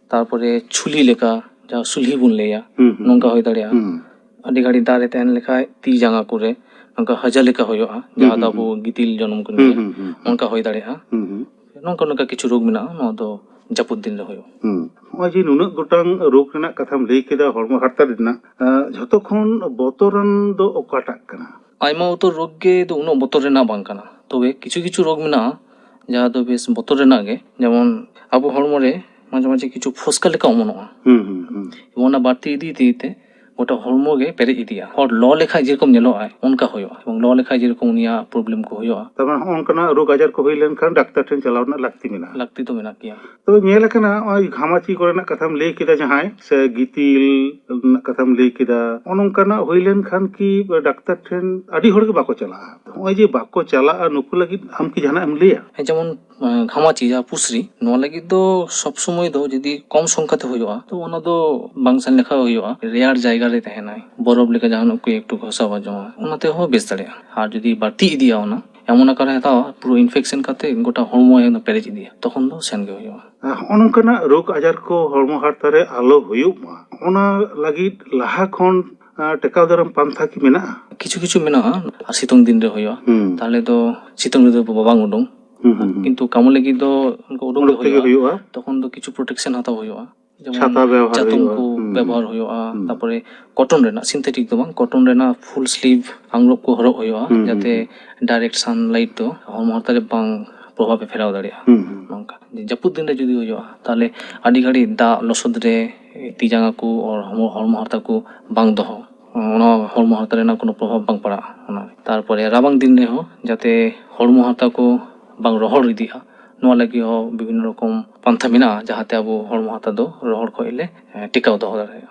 ᱛᱟᱨᱯᱚᱨᱮ ᱪᱷᱩᱞᱤ ᱞᱮᱠᱟ, ᱡᱟᱦᱟᱸ ᱥᱩᱞᱦᱤ ᱵᱚᱱ ᱞᱟᱹᱭᱟ, ᱦᱩᱸ, ᱦᱩᱸ, ᱱᱚᱝᱠᱟ ᱦᱩᱸ᱾ ᱦᱩᱭ ᱫᱟᱲᱮᱭᱟᱜᱼᱟ᱾ ᱦᱩᱸ᱾ ᱟᱹᱰᱤ ᱜᱷᱟᱹᱲᱤᱡ ᱫᱟᱜ ᱨᱮ ᱛᱟᱦᱮᱱ ᱞᱮᱠᱷᱟᱡ ᱛᱤ ᱡᱟᱸᱜᱟ ᱠᱚᱨᱮ ᱱᱚᱝᱠᱟ ᱦᱟᱡᱟ ᱞᱮᱠᱟ ᱦᱩᱭᱩᱜᱼᱟ, ᱦᱩᱸ, ᱡᱟᱦᱟᱸ ᱫᱚ ᱦᱩᱸ, ᱟᱵᱚ ᱦᱩᱸ᱾ ᱜᱤᱛᱤᱞ ᱡᱚᱱᱚᱢ ᱠᱚ ᱦᱩᱸ, ᱞᱟᱹᱭᱟ, ᱦᱩᱸ, ᱦᱩᱸ, ᱦᱩᱸ᱾ ᱱᱚᱝᱠᱟ ᱦᱩᱭ ᱫᱟᱲᱮᱭᱟᱜᱼᱟ᱾ ᱦᱩᱸ, ᱦᱩᱸ᱾ ᱱᱚᱝᱠᱟ ᱱᱚᱝᱠᱟ ᱠᱤᱪᱷᱩ ᱨᱳᱜᱽ ᱢᱮᱱᱟᱜᱼᱟ, ᱱᱚᱣᱟ ᱫᱚ ᱡᱟᱹᱯᱩᱫ ᱫᱤᱱ ᱨᱮ ᱦᱩᱭᱩᱜᱼᱟ᱾ ᱦᱩᱸ᱾ ᱱᱚᱜᱼᱚᱭ ᱡᱮ ᱱᱩᱱᱟᱹᱜ ᱜᱚᱴᱟᱝ ᱨᱳᱜᱽ ᱨᱮᱱᱟᱜ ᱠᱟᱛᱷᱟᱢ ᱞᱟᱹᱭ ᱠᱮᱫᱟ, ᱦᱚᱲᱢᱚ ᱦᱟᱨᱛᱟ ᱨᱮᱱᱟᱜ, ᱮᱸ, ᱡᱷᱚᱛᱚ ᱠᱷᱚᱱ ᱵᱚᱛᱚᱨᱟᱱ ᱫᱚ ᱚᱠᱟᱴᱟᱜ ᱠᱟᱱᱟ? ᱟᱭᱢᱟ ᱩᱛᱟᱹᱨ ᱨᱳᱜᱽ ᱜᱮ ᱫᱚ ᱩᱱᱟᱹᱜ ᱵᱚᱛᱚᱨ ᱨᱮᱱᱟᱜ ᱵᱟᱝ ᱠᱟᱱᱟ, ᱛᱚᱵᱮ ᱠᱤᱪᱷᱩ ᱠᱤᱪᱷᱩ ᱨᱳᱜᱽ ᱢᱮᱱᱟᱜᱼᱟ ᱡᱟᱦᱟᱸ ᱫᱚ ᱵᱮᱥ ᱵᱚᱛᱚᱨ ᱨᱮᱱᱟᱜ ᱜᱮ, ᱡᱮᱢᱚᱱ ᱟᱵᱚ ᱦᱚᱲᱢᱚ ᱨᱮ ᱢᱟᱡᱷᱮ ᱢᱟᱡᱷᱮ ᱠᱤᱪᱷᱩ ᱯᱷᱚᱥᱠᱟ ᱞᱮᱠᱟ ᱚᱢᱚᱱᱚᱜᱼᱟ᱾ ᱦᱩᱸ, ᱦᱩᱸ, ᱦᱩᱸ᱾ ᱮᱵᱚᱝ ᱚᱱᱟ ᱵᱟᱹᱲᱛᱤ ᱤᱫᱤ ᱤᱫᱤ ᱛᱮ ᱜᱚᱴᱟ ᱦᱚᱲᱢᱚ ᱜᱮ ᱯᱮᱨᱮᱡ ᱤᱫᱤᱜᱼᱟ᱾ ᱦᱚᱲ ᱞᱚ ᱞᱮᱠᱷᱟᱡ ᱡᱮᱨᱚᱠᱚᱢ ᱧᱮᱞᱚᱜᱼᱟ, ᱚᱱᱠᱟ ᱦᱩᱭᱩᱜᱼᱟ᱾ ᱮᱵᱚᱝ ᱞᱚ ᱞᱮᱠᱷᱟᱡ ᱡᱮᱨᱚᱠᱚᱢ ᱩᱱᱤᱭᱟᱜ ᱯᱨᱚᱵᱞᱮᱢ ᱠᱚ ᱦᱩᱭᱩᱜᱼᱟ᱾ ᱛᱟᱨ ᱢᱟᱱᱮ ᱦᱚᱸᱜᱼᱚ ᱱᱚᱝᱠᱟᱱᱟᱜ ᱨᱳᱜᱽ ᱟᱡᱟᱨ ᱠᱚ ᱦᱩᱭ ᱞᱮᱱᱠᱷᱟᱱ ᱰᱟᱠᱛᱟᱨ ᱴᱷᱮᱱ ᱪᱟᱞᱟᱣ ᱨᱮᱱᱟᱜ ᱞᱟᱹᱠᱛᱤ ᱢᱮᱱᱟᱜᱼᱟ᱾ ᱞᱟᱹᱠᱛᱤ ᱫᱚ ᱢᱮᱱᱟᱜ ᱜᱮᱭᱟ᱾ ᱛᱚ, ᱧᱮᱞ ᱟᱠᱟᱱᱟ, ᱱᱚᱜᱼᱚᱭ ᱜᱷᱟᱢᱟᱪᱤ ᱠᱚᱨᱮᱱᱟᱜ ᱠᱟᱛᱷᱟᱢ ᱞᱟᱹᱭ ᱠᱮᱫᱟ, ᱡᱟᱦᱟᱸᱭ ᱥᱮ ᱜᱤᱛᱤᱞ ᱨᱮᱱᱟᱜ ᱠᱟᱛᱷᱟᱢ ᱞᱟᱹᱭ ᱠᱮᱫᱟ, ᱱᱚᱜᱼᱚ ᱱᱚᱝᱠᱟᱱᱟᱜ ᱦᱩᱭ ᱞᱮᱱᱠᱷᱟᱱ ᱠᱤ ᱰᱟᱠᱛᱟᱨ ᱴᱷᱮᱱ ᱟᱹᱰᱤ ᱦᱚᱲ ᱜᱮ ᱵᱟᱠᱚ ᱪᱟᱞᱟᱜᱼᱟ? ᱱᱚᱜᱼᱚᱭ ᱡᱮ ᱵᱟᱠᱚ ᱪᱟᱞᱟᱜᱼᱟ, ᱱᱩᱠᱩ ᱞᱟᱹᱜᱤᱫ ᱟᱢ ᱠᱤ ᱡᱟᱦᱟᱱᱟᱜ ᱮᱢ ᱞᱟᱹᱭᱟ? ᱦᱮᱸ, ᱡᱮᱢᱚᱱ, ᱮᱸ, ᱜᱷᱟᱢᱟᱪᱤ, ᱡᱟᱦᱟᱸ ᱯᱩᱥᱨᱤ, ᱱᱚᱣᱟ ᱞᱟᱹᱜᱤᱫ ᱫᱚ ᱥᱚᱵ ᱥᱚᱢᱚᱭ ᱫᱚ ᱡᱩᱫᱤ ᱠᱚᱢ ᱥᱚᱝᱠᱷᱟ ᱛᱮ ᱦᱩᱭᱩᱜᱼᱟ, ᱛᱚ ᱚᱱᱟ ᱫᱚ ᱵᱟᱝ ᱥᱮᱱ ᱞᱮᱠᱷᱟᱱ ᱦᱩᱭᱩᱜᱼᱟ᱾ ᱨᱮᱭᱟᱲ ᱡᱟᱭᱜᱟ ᱨᱮ ᱛᱟᱦᱮᱱᱟᱭ, ᱵᱚᱨᱚᱯ ᱞᱮᱠᱟ ᱡᱟᱦᱟᱱᱟᱜ ᱠᱚ ᱮᱠᱴᱩ ᱜᱷᱟᱥᱟᱣ ᱵᱟᱡᱟᱣᱟ, ᱚᱱᱟ ᱛᱮᱦᱚᱸ ᱵᱮᱥ ᱫᱟᱲᱮᱭᱟᱜᱼᱟ᱾ ᱟᱨ ᱡᱩᱫᱤ ᱵᱟᱹᱲᱛᱤ ᱤᱫᱤᱭᱟ, ᱚᱱᱟ ᱮᱢᱚᱱ ᱟᱠᱟᱨᱮ ᱦᱟᱛᱟᱣᱟ, ᱯᱩᱨᱟᱹ ᱤᱱᱯᱷᱮᱠᱥᱚᱱ ᱠᱟᱛᱮ ᱜᱚᱴᱟ ᱦᱚᱲᱢᱚ ᱮᱠᱫᱚᱢ ᱯᱮᱨᱮᱡ ᱤᱫᱤᱭᱟ, ᱛᱚᱠᱷᱚᱱ ᱫᱚ ᱥᱮᱱ ᱜᱮ ᱦᱩᱭᱩᱜᱼᱟ᱾ ᱟᱨ ᱦᱚᱸᱜᱼᱚ ᱱᱚᱝᱠᱟᱱᱟᱜ ᱨᱳᱜᱽ ᱟᱡᱟᱨ ᱠᱚ ᱦᱚᱲᱢᱚ ᱦᱟᱨᱛᱟ ᱨᱮ ᱟᱞᱚ ᱦᱩᱭᱩᱜ ᱢᱟ, ᱚᱱᱟ ᱞᱟᱹᱜᱤᱫ ᱞᱟᱦᱟ ᱠᱷᱚᱱ, ᱟᱨ, ᱴᱮᱠᱟᱣ ᱫᱟᱨᱟᱢ ᱯᱟᱱᱛᱷᱟ ᱠᱤ ᱢᱮᱱᱟᱜᱼᱟ? ᱠᱤᱪᱷᱩ ᱠᱤᱪᱷᱩ ᱢᱮᱱᱟᱜᱼᱟ, ᱟᱨ ᱥᱤᱛᱩᱝ ᱫᱤᱱ ᱨᱮ ᱦᱩᱭᱩᱜᱼᱟ᱾ ᱦᱩᱸ᱾ ᱛᱟᱦᱞᱮ ᱫᱚ ᱥᱤᱛᱩᱝ ᱨᱮᱫᱚ ᱵᱟᱝ ᱩᱰᱩᱝ᱾ ᱦᱩᱸ, ᱦᱩᱸ, ᱦᱩᱸ᱾ ᱠᱤᱱᱛᱩ ᱠᱟᱹᱢᱤ ᱞᱟᱹᱜᱤᱫ ᱫᱚ ᱚᱱᱠᱟ ᱩᱰᱩᱝ ᱜᱮ ᱩᱰᱩᱠ ᱛᱮᱜᱮ ᱦᱩᱭᱩᱜᱼᱟ᱾ ᱦᱩᱭᱩᱜᱼᱟ᱾ ᱛᱚᱠᱷᱚᱱ ᱫᱚ ᱠᱤᱪᱷᱩ ᱯᱨᱚᱴᱮᱠᱥᱚᱱ ᱦᱟᱛᱟᱣ ᱦᱩᱭᱩᱜᱼᱟ᱾ ᱡᱮᱢᱚᱱ ᱪᱷᱟᱛᱟ ᱵᱮᱣᱦᱟᱨ ᱪᱟᱛᱚᱢ ᱦᱩᱭᱩᱜᱼᱟ᱾ ᱠᱚ ᱦᱩᱸ᱾ ᱵᱮᱵᱚᱦᱟᱨ ᱦᱩᱭᱩᱜᱼᱟ, ᱦᱩᱸ᱾ ᱛᱟᱯᱚᱨᱮ ᱠᱚᱴᱚᱱ ᱨᱮᱱᱟᱜ, ᱥᱤᱱᱛᱷᱮᱴᱤᱠ ᱫᱚ ᱵᱟᱝ, ᱠᱚᱴᱚᱱ ᱨᱮᱱᱟᱜ ᱯᱷᱩᱞ ᱥᱞᱤᱵᱷ ᱟᱝᱨᱚᱵ ᱠᱚ ᱦᱚᱨᱚᱜ ᱦᱩᱭᱩᱜᱼᱟ, ᱦᱩᱸ, ᱦᱩᱸ, ᱡᱟᱛᱮ ᱦᱩᱸ᱾ ᱰᱟᱭᱨᱮᱠᱴ ᱥᱟᱱᱞᱟᱭᱤᱴ ᱫᱚ ᱦᱚᱲᱢᱚ ᱦᱟᱨᱛᱟ ᱨᱮ ᱵᱟᱝ ᱯᱨᱚᱵᱷᱟᱵ ᱮ ᱯᱷᱮᱞᱟᱣ ᱫᱟᱲᱮᱭᱟᱜᱼᱟ᱾ ᱦᱩᱸ, ᱦᱩᱸ᱾ ᱱᱚᱝᱠᱟ ᱡᱟᱹᱯᱩᱫ ᱫᱤᱱ ᱨᱮ ᱡᱩᱫᱤ ᱦᱩᱭᱩᱜᱼᱟ, ᱛᱟᱦᱞᱮ ᱟᱹᱰᱤ ᱜᱷᱟᱹᱲᱤᱡ ᱫᱟᱜ ᱞᱚᱥᱚᱫ ᱨᱮ ᱛᱤ ᱡᱟᱸᱜᱟ ᱠᱚ ᱟᱨ ᱦᱚᱲᱢᱚ, ᱦᱚᱲᱢᱚ ᱦᱟᱨᱛᱟ ᱠᱚ ᱵᱟᱝ ᱫᱚᱦᱚ, ᱚᱱᱟ ᱦᱚᱲᱢᱚ ᱦᱟᱨᱛᱟ ᱨᱮᱱᱟᱜ ᱠᱳᱱᱳ ᱯᱨᱚᱵᱷᱟᱵ ᱵᱟᱝ ᱯᱟᱲᱟᱜᱼᱟ ᱚᱱᱟ ᱨᱮ᱾ ᱛᱟᱨᱯᱚᱨᱮ ᱨᱟᱵᱟᱝ ᱫᱤᱱ ᱨᱮᱦᱚᱸ ᱡᱟᱛᱮ ᱦᱚᱲᱢᱚ ᱦᱟᱨᱛᱟ ᱠᱚ ᱵᱟᱝ ᱨᱚᱦᱚᱲ ᱤᱫᱤᱜᱼᱟ, ᱱᱚᱣᱟ ᱞᱟᱹᱜᱤᱫ ᱦᱚᱸ ᱵᱤᱵᱷᱤᱱᱱᱚ ᱨᱚᱠᱚᱢ ᱯᱟᱱᱛᱷᱟ ᱢᱮᱱᱟᱜᱼᱟ, ᱡᱟᱦᱟᱸᱛᱮ ᱟᱵᱚ ᱦᱚᱲᱢᱚ ᱦᱟᱨᱛᱟ ᱫᱚ ᱨᱚᱦᱚᱲ ᱠᱷᱚᱱ ᱞᱮ, ᱮ, ᱴᱮᱠᱟᱣ ᱫᱚᱦᱚ ᱫᱟᱲᱮᱭᱟᱜᱼᱟ᱾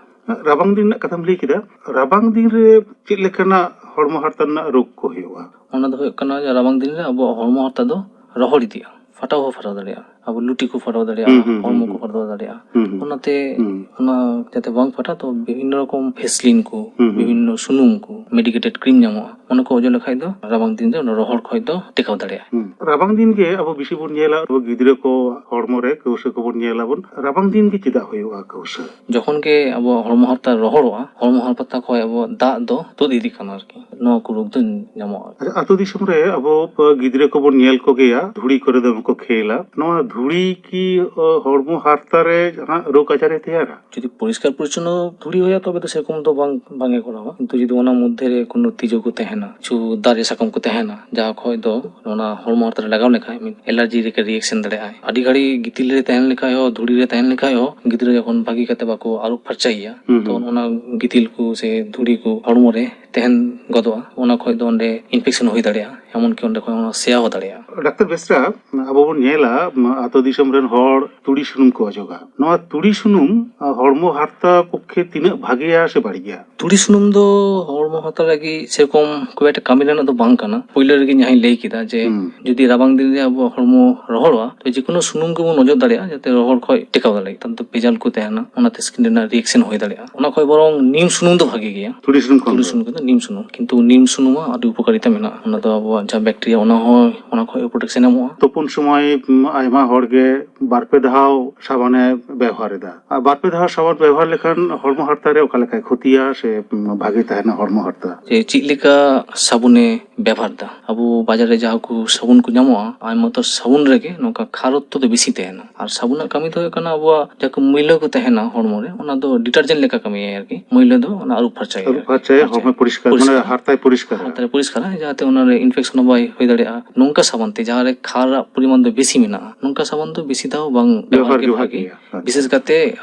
ᱨᱟᱵᱟᱝ ᱫᱤᱱ ᱨᱮᱱᱟᱜ ᱠᱟᱛᱷᱟᱢ ᱞᱟᱹᱭ ᱠᱮᱫᱟ, ᱨᱟᱵᱟᱝ ᱫᱤᱱ ᱨᱮ ᱪᱮᱫ ᱞᱮᱠᱟᱱᱟᱜ ᱦᱚᱲᱢᱚ ᱦᱟᱨᱛᱟ ᱨᱮᱱᱟᱜ ᱨᱳᱜᱽ ᱠᱚ ᱦᱩᱭᱩᱜᱼᱟ? ᱚᱱᱟ ᱫᱚ ᱦᱩᱭᱩᱜ ᱠᱟᱱᱟ ᱡᱮ ᱨᱟᱵᱟᱝ ᱫᱤᱱ ᱨᱮ ᱟᱵᱚᱣᱟᱜ ᱦᱚᱲᱢᱚ ᱦᱟᱨᱛᱟ ᱫᱚ ᱨᱚᱦᱚᱲ ᱤᱫᱤᱜᱼᱟ, ᱯᱷᱟᱴᱟᱣ ᱦᱚᱸ ᱯᱷᱟᱴᱟᱣ ᱫᱟᱲᱮᱭᱟᱜᱼᱟ᱾ ᱟᱵᱚ ᱞᱩᱴᱤ ᱠᱚ ᱯᱷᱟᱴᱟᱣ ᱫᱟᱲᱮᱭᱟᱜᱼᱟ, ᱦᱩᱸ, ᱦᱩᱸ, ᱦᱚᱲᱢᱚ ᱦᱩᱸ, ᱠᱚ ᱦᱩᱸ᱾ ᱯᱷᱟᱴᱟᱣ ᱫᱟᱲᱮᱭᱟᱜᱼᱟ᱾ ᱦᱩᱸ, ᱦᱩᱸ᱾ ᱚᱱᱟᱛᱮ ᱦᱩᱸ᱾ ᱚᱱᱟ ᱡᱟᱛᱮ ᱵᱟᱝ ᱯᱷᱟᱴᱟᱜ, ᱛᱚ ᱵᱤᱵᱷᱤᱱᱱᱚ ᱨᱚᱠᱚᱢ ᱵᱷᱮᱥᱞᱤᱱ ᱠᱚ, ᱦᱩᱸ, ᱦᱩᱸ᱾ ᱵᱤᱵᱷᱤᱱᱱᱚ ᱥᱩᱱᱩᱢ ᱠᱚ, ᱢᱮᱰᱤᱠᱮᱴᱮᱰ ᱠᱨᱤᱢ ᱧᱟᱢᱚᱜᱼᱟ, ᱚᱱᱟ ᱠᱚ ᱚᱡᱚᱜ ᱞᱮᱠᱷᱟᱡ ᱫᱚ ᱨᱟᱵᱟᱝ ᱫᱤᱱ ᱫᱚ ᱚᱱᱟ ᱨᱚᱦᱚᱲ ᱠᱷᱚᱡ ᱫᱚ ᱴᱮᱠᱟᱣ ᱫᱟᱲᱮᱭᱟᱜᱼᱟ᱾ ᱦᱩᱸ᱾ ᱨᱟᱵᱟᱝ ᱫᱤᱱ ᱜᱮ ᱟᱵᱚ ᱵᱮᱥᱤ ᱵᱚᱱ ᱧᱮᱞᱟ, ᱟᱵᱚ ᱜᱤᱫᱽᱨᱟᱹ ᱠᱚ ᱦᱚᱲᱢᱚ ᱨᱮ ᱠᱟᱹᱣᱥᱟᱹ ᱠᱚᱵᱚᱱ ᱧᱮᱞᱟᱵᱚᱱ᱾ ᱨᱟᱵᱟᱝ ᱫᱤᱱ ᱜᱮ ᱪᱮᱫᱟᱜ ᱦᱩᱭᱩᱜᱼᱟ ᱠᱟᱹᱣᱥᱟᱹ? ᱡᱚᱠᱷᱚᱱ ᱜᱮ ᱟᱵᱚᱣᱟᱜ ᱦᱚᱲᱢᱚ ᱦᱟᱨᱛᱟ ᱨᱚᱦᱚᱲᱚᱜᱼᱟ, ᱦᱚᱲᱢᱚ ᱦᱟᱨᱛᱟ ᱠᱷᱚᱡ ᱟᱵᱚᱣᱟᱜ ᱫᱟᱜ ᱫᱚ ᱛᱩᱫ ᱤᱫᱤᱜ ᱠᱟᱱᱟ ᱟᱨᱠᱤ, ᱱᱚᱣᱟ ᱠᱚ ᱨᱳᱜᱽ ᱫᱚ ᱧᱟᱢᱚᱜᱼᱟ᱾ ᱟᱪᱪᱷᱟ, ᱟᱹᱛᱩ ᱫᱤᱥᱚᱢ ᱨᱮ ᱟᱵᱚ ᱜᱤᱫᱽᱨᱟᱹ ᱠᱚᱵᱚᱱ ᱧᱮᱞ ᱠᱚᱜᱮᱭᱟ, ᱫᱷᱩᱲᱤ ᱠᱚᱨᱮ ᱫᱚᱢᱮ ᱠᱚ ᱠᱷᱮᱞᱟ᱾ ᱱᱚᱣᱟ ᱫᱷᱩᱲᱤ ᱠᱤ, ᱚ, ᱦᱚᱲᱢᱚ ᱦᱟᱨᱛᱟ ᱨᱮ ᱡᱟᱦᱟᱸ ᱨᱳᱜᱽ ᱟᱡᱟᱨ ᱮ ᱛᱮᱭᱟᱨᱟ? ᱡᱩᱫᱤ ᱯᱚᱨᱤᱥᱠᱟᱨ ᱯᱚᱨᱤᱪᱷᱚᱱᱱᱚ ᱫᱷᱩᱲᱤ ᱦᱩᱭᱩᱜᱼᱟ, ᱛᱚᱵᱮ ᱫᱚ ᱥᱮᱨᱚᱠᱚᱢ ᱫᱚ ᱵᱟᱝ, ᱵᱟᱝ ᱮ ᱠᱚᱨᱟᱣᱟ᱾ ᱠᱤᱱᱛᱩ ᱡᱩᱫᱤ ᱚᱱᱟ ᱢᱚᱫᱽᱫᱷᱮ ᱨᱮ ᱠᱳᱱᱳ ᱛᱤᱡᱩ ᱠᱚ ᱛᱟᱦᱮᱱᱟ, ᱠᱤᱪᱷᱩ ᱫᱟᱨᱮ ᱥᱟᱠᱟᱢ ᱠᱚ ᱛᱟᱦᱮᱱᱟ, ᱡᱟᱦᱟᱸ ᱠᱷᱚᱡ ᱫᱚ ᱚᱱᱟ ᱦᱚᱲᱢᱚ ᱦᱟᱨᱛᱟ ᱨᱮ ᱞᱟᱜᱟᱣ ᱞᱮᱠᱷᱟᱡ ᱢᱤᱫ ᱮᱞᱟᱨᱡᱤ ᱞᱮᱠᱟ ᱨᱤᱭᱮᱠᱥᱚᱱ ᱫᱟᱲᱮᱭᱟᱜᱼᱟᱭ᱾ ᱟᱹᱰᱤ ᱜᱷᱟᱹᱲᱤᱡ ᱜᱤᱛᱤᱞ ᱨᱮ ᱛᱟᱦᱮᱱ ᱞᱮᱠᱷᱟᱡ ᱦᱚᱸ, ᱫᱷᱩᱲᱤ ᱨᱮ ᱛᱟᱦᱮᱱ ᱞᱮᱠᱷᱟᱡ ᱦᱚᱸ, ᱜᱤᱫᱽᱨᱟᱹ ᱡᱚᱠᱷᱚᱱ ᱵᱷᱟᱹᱜᱤ ᱠᱟᱛᱮ ᱵᱟᱠᱚ ᱟᱹᱨᱩᱵ ᱯᱷᱟᱨᱪᱟᱭᱮᱭᱟ, ᱦᱩᱸ, ᱛᱚ ᱦᱩᱸ᱾ ᱚᱱᱟ ᱜᱤᱛᱤᱞ ᱠᱚ ᱥᱮ ᱫᱷᱩᱲᱤ ᱠᱚ ᱦᱚᱲᱢᱚ ᱨᱮ ᱛᱟᱦᱮᱱ ᱜᱚᱫᱚᱜᱼᱟ, ᱚᱱᱟ ᱠᱷᱚᱡ ᱫᱚ ᱚᱸᱰᱮ ᱤᱱᱯᱷᱮᱠᱥᱚᱱ ᱦᱩᱭ ᱫᱟᱲᱮᱭᱟᱜᱼᱟ, ᱮᱢᱚᱱ ᱠᱤ ᱚᱸᱰᱮ ᱠᱷᱚᱡ ᱚᱱᱟ ᱥᱮᱭᱟ ᱦᱚᱸ ᱫᱟᱲᱮᱭᱟᱜᱼᱟ᱾ ᱰᱟᱠᱛᱟᱨ ᱵᱮᱥᱨᱟ, ᱟᱵᱚ ᱵᱚᱱ ᱧᱮᱞᱟ, ᱟᱹᱛᱩ ᱫᱤᱥᱚᱢ ᱨᱮᱱ ᱦᱚᱲ ᱛᱩᱲᱤ ᱥᱩᱱᱩᱢ ᱠᱚ ᱚᱡᱚᱜᱟ᱾ ᱱᱚᱣᱟ ᱛᱩᱲᱤ ᱥᱩᱱᱩᱢ, ᱟ, ᱦᱚᱲᱢᱚ ᱦᱟᱨᱛᱟ ᱯᱚᱠᱠᱷᱮ ᱛᱤᱱᱟᱹᱜ ᱵᱷᱟᱜᱮᱭᱟ ᱥᱮ ᱵᱟᱹᱲᱤᱡ ᱜᱮᱭᱟ? ᱛᱩᱲᱤ ᱥᱩᱱᱩᱢ ᱫᱚ ᱦᱚᱲᱢᱚ ᱦᱟᱨᱛᱟ ᱞᱟᱹᱜᱤᱫ ᱥᱮᱨᱚᱠᱚᱢ ᱠᱷᱩᱵ ᱮᱠᱴᱟ ᱠᱟᱹᱢᱤ ᱨᱮᱱᱟᱜ ᱫᱚ ᱵᱟᱝ ᱠᱟᱱᱟ᱾ ᱯᱳᱭᱞᱳ ᱨᱮᱜᱮ ᱡᱟᱦᱟᱸᱧ ᱞᱟᱹᱭ ᱠᱮᱫᱟ ᱡᱮ ᱦᱩᱸ᱾ ᱡᱩᱫᱤ ᱨᱟᱵᱟᱝ ᱫᱤᱱ ᱨᱮ ᱟᱵᱚᱣᱟᱜ ᱦᱚᱲᱢᱚ ᱨᱚᱦᱚᱲᱚᱜᱼᱟ, ᱛᱚ ᱡᱮᱠᱳᱱᱳ ᱥᱩᱱᱩᱢ ᱜᱮᱵᱚᱱ ᱚᱡᱚᱜ ᱫᱟᱲᱮᱭᱟᱜᱼᱟ, ᱡᱟᱛᱮ ᱨᱚᱦᱚᱲ ᱠᱷᱚᱡ ᱴᱮᱠᱟᱣ ᱫᱟᱲᱮᱭᱟᱜ᱾ ᱛᱟᱦᱞᱮ ᱫᱚ ᱵᱷᱮᱡᱟᱞ ᱠᱚ ᱛᱟᱦᱮᱱᱟ, ᱚᱱᱟᱛᱮ ᱥᱠᱤᱱ ᱨᱮᱱᱟᱜ ᱨᱤᱭᱮᱠᱥᱚᱱ ᱦᱩᱭ ᱫᱟᱲᱮᱭᱟᱜᱼᱟ᱾ ᱚᱱᱟ ᱠᱷᱚᱡ ᱵᱚᱨᱚᱝ ᱱᱤᱢ ᱥᱩᱱᱩᱢ ᱫᱚ ᱵᱷᱟᱜᱮ ᱜᱮᱭᱟ᱾ ᱛᱩᱲᱤ ᱥᱩᱱᱩᱢ ᱠᱷᱚᱱ ᱛᱩᱲᱤ ᱫᱚ? ᱥᱩᱱᱩᱢ ᱠᱷᱚᱱ ᱫᱚ ᱱᱤᱢ ᱥᱩᱱᱩᱢ, ᱠᱤᱱᱛᱩ ᱱᱤᱢ ᱥᱩᱱᱩᱢᱟᱜ ᱟᱹᱰᱤ ᱩᱯᱚᱠᱟᱨᱤᱛᱟ ᱢᱮᱱᱟᱜᱼᱟ᱾ ᱚᱱᱟ ᱫᱚ ᱟᱵᱚᱣᱟᱜ ᱡᱟᱦᱟᱸ ᱵᱮᱠᱴᱮᱨᱤᱭᱟ, ᱚᱱᱟ ᱦᱚᱸ, ᱚᱱᱟ ᱠᱷᱚᱡ ᱯᱨᱚᱴᱮᱠᱥᱚᱱ ᱮᱢᱚᱜᱼᱟ᱾ ᱛᱩᱯᱩᱱ ᱥᱚᱢᱚᱭ, ᱩᱢ, ᱟᱭᱢᱟ ᱦᱚᱲ ᱜᱮ ᱵᱟᱨ ᱯᱮ ᱫᱷᱟᱣ ᱥᱟᱵᱟᱱᱮ ᱵᱮᱣᱦᱟᱨ ᱮᱫᱟ᱾ ᱟᱨ ᱵᱟᱨ ᱯᱮ ᱫᱷᱟᱣ ᱥᱟᱵᱟᱱ ᱵᱮᱣᱦᱟᱨ ᱞᱮᱠᱷᱟᱱ ᱦᱚᱲᱢᱚ ᱦᱟᱨᱛᱟ ᱨᱮ ᱚᱠᱟ ᱞᱮᱠᱟᱭ ᱠᱷᱚᱛᱤᱭᱟ ᱥᱮ, ᱩᱢ, ᱵᱷᱟᱜᱮ ᱛᱟᱦᱮᱱᱟ ᱦᱚᱲᱢᱚ ᱦᱟᱨᱛᱟ? ᱡᱮ ᱪᱮᱫ ᱞᱮᱠᱟ ᱥᱟᱵᱚᱱᱮ ᱵᱮᱵᱚᱦᱟᱨ ᱮᱫᱟ? ᱟᱵᱚ ᱵᱟᱡᱟᱨ ᱨᱮ ᱡᱟᱦᱟᱸ ᱠᱚ ᱥᱟᱵᱚᱱ ᱠᱚ ᱧᱟᱢᱚᱜᱼᱟ, ᱟᱭᱢᱟ ᱩᱛᱟᱹᱨ ᱥᱟᱵᱚᱱ ᱨᱮᱜᱮ ᱱᱚᱝᱠᱟ ᱠᱷᱟᱨᱚᱛᱛᱚ ᱫᱚ ᱵᱮᱥᱤ ᱛᱟᱦᱮᱱᱟ᱾ ᱟᱨ ᱥᱟᱵᱚᱱᱟᱜ ᱠᱟᱹᱢᱤ ᱫᱚ ᱦᱩᱭᱩᱜ ᱠᱟᱱᱟ ᱟᱵᱚᱣᱟᱜ ᱡᱟᱦᱟᱸ ᱠᱚ ᱢᱟᱹᱭᱞᱟᱹ ᱠᱚ ᱛᱟᱦᱮᱱᱟ ᱦᱚᱲᱢᱚ ᱨᱮ, ᱚᱱᱟ ᱫᱚ ᱰᱤᱴᱟᱨᱡᱮᱱᱴ ᱞᱮᱠᱟ ᱠᱟᱹᱢᱤᱭᱟᱭ ᱟᱨᱠᱤ᱾ ᱢᱟᱹᱭᱞᱟᱹ ᱫᱚ ᱚᱱᱟ ᱟᱹᱨᱩᱵ ᱯᱷᱟᱨᱪᱟᱭᱟ᱾ ᱟᱹᱨᱩᱵ ᱯᱷᱟᱨᱪᱟᱭᱟ, ᱯᱷᱟᱨᱪᱟᱭᱟ᱾ ᱦᱚᱲᱢᱚ ᱯᱚᱨᱤᱥᱠᱟᱨ, ᱢᱟᱱᱮ ᱯᱚᱨᱤᱥᱠᱟᱨ᱾ ᱦᱟᱨᱛᱟᱭ ᱯᱚᱨᱤᱥᱠᱟᱨᱟ᱾ ᱦᱟᱨᱛᱟᱭ ᱯᱚᱨᱤᱥᱠᱟᱨᱟ, ᱡᱟᱦᱟᱸᱛᱮ ᱚᱱᱟ ᱨᱮ ᱤᱱᱯᱷᱮᱠᱥᱚᱱ ᱦᱚᱸ ᱵᱟᱭ ᱦᱩᱭ ᱫᱟᱲᱮᱭᱟᱜᱼᱟ᱾ ᱱᱚᱝᱠᱟ ᱥᱟᱵᱚᱱ ᱛᱮ, ᱡᱟᱦᱟᱸ ᱨᱮ ᱠᱷᱟᱨᱟᱜ ᱯᱚᱨᱤᱢᱟᱱ ᱫᱚ ᱵᱮᱥᱤ ᱢᱮᱱᱟᱜᱼᱟ, ᱱᱚᱝᱠᱟ ᱥᱟᱵᱚᱱ ᱫᱚ ᱵᱮᱥᱤ ᱫᱷᱟᱣ ᱵᱟᱝ ᱵᱮᱵᱚᱦᱟᱨ ᱵᱮᱵᱚᱦᱟᱨ ᱜᱮ ᱜᱮ ᱵᱷᱟᱜᱮᱭᱟ᱾ ᱵᱷᱟᱜᱮᱭᱟ᱾ ᱟᱪᱪᱷᱟ᱾ ᱵᱤᱥᱮᱥ ᱠᱟᱛᱮ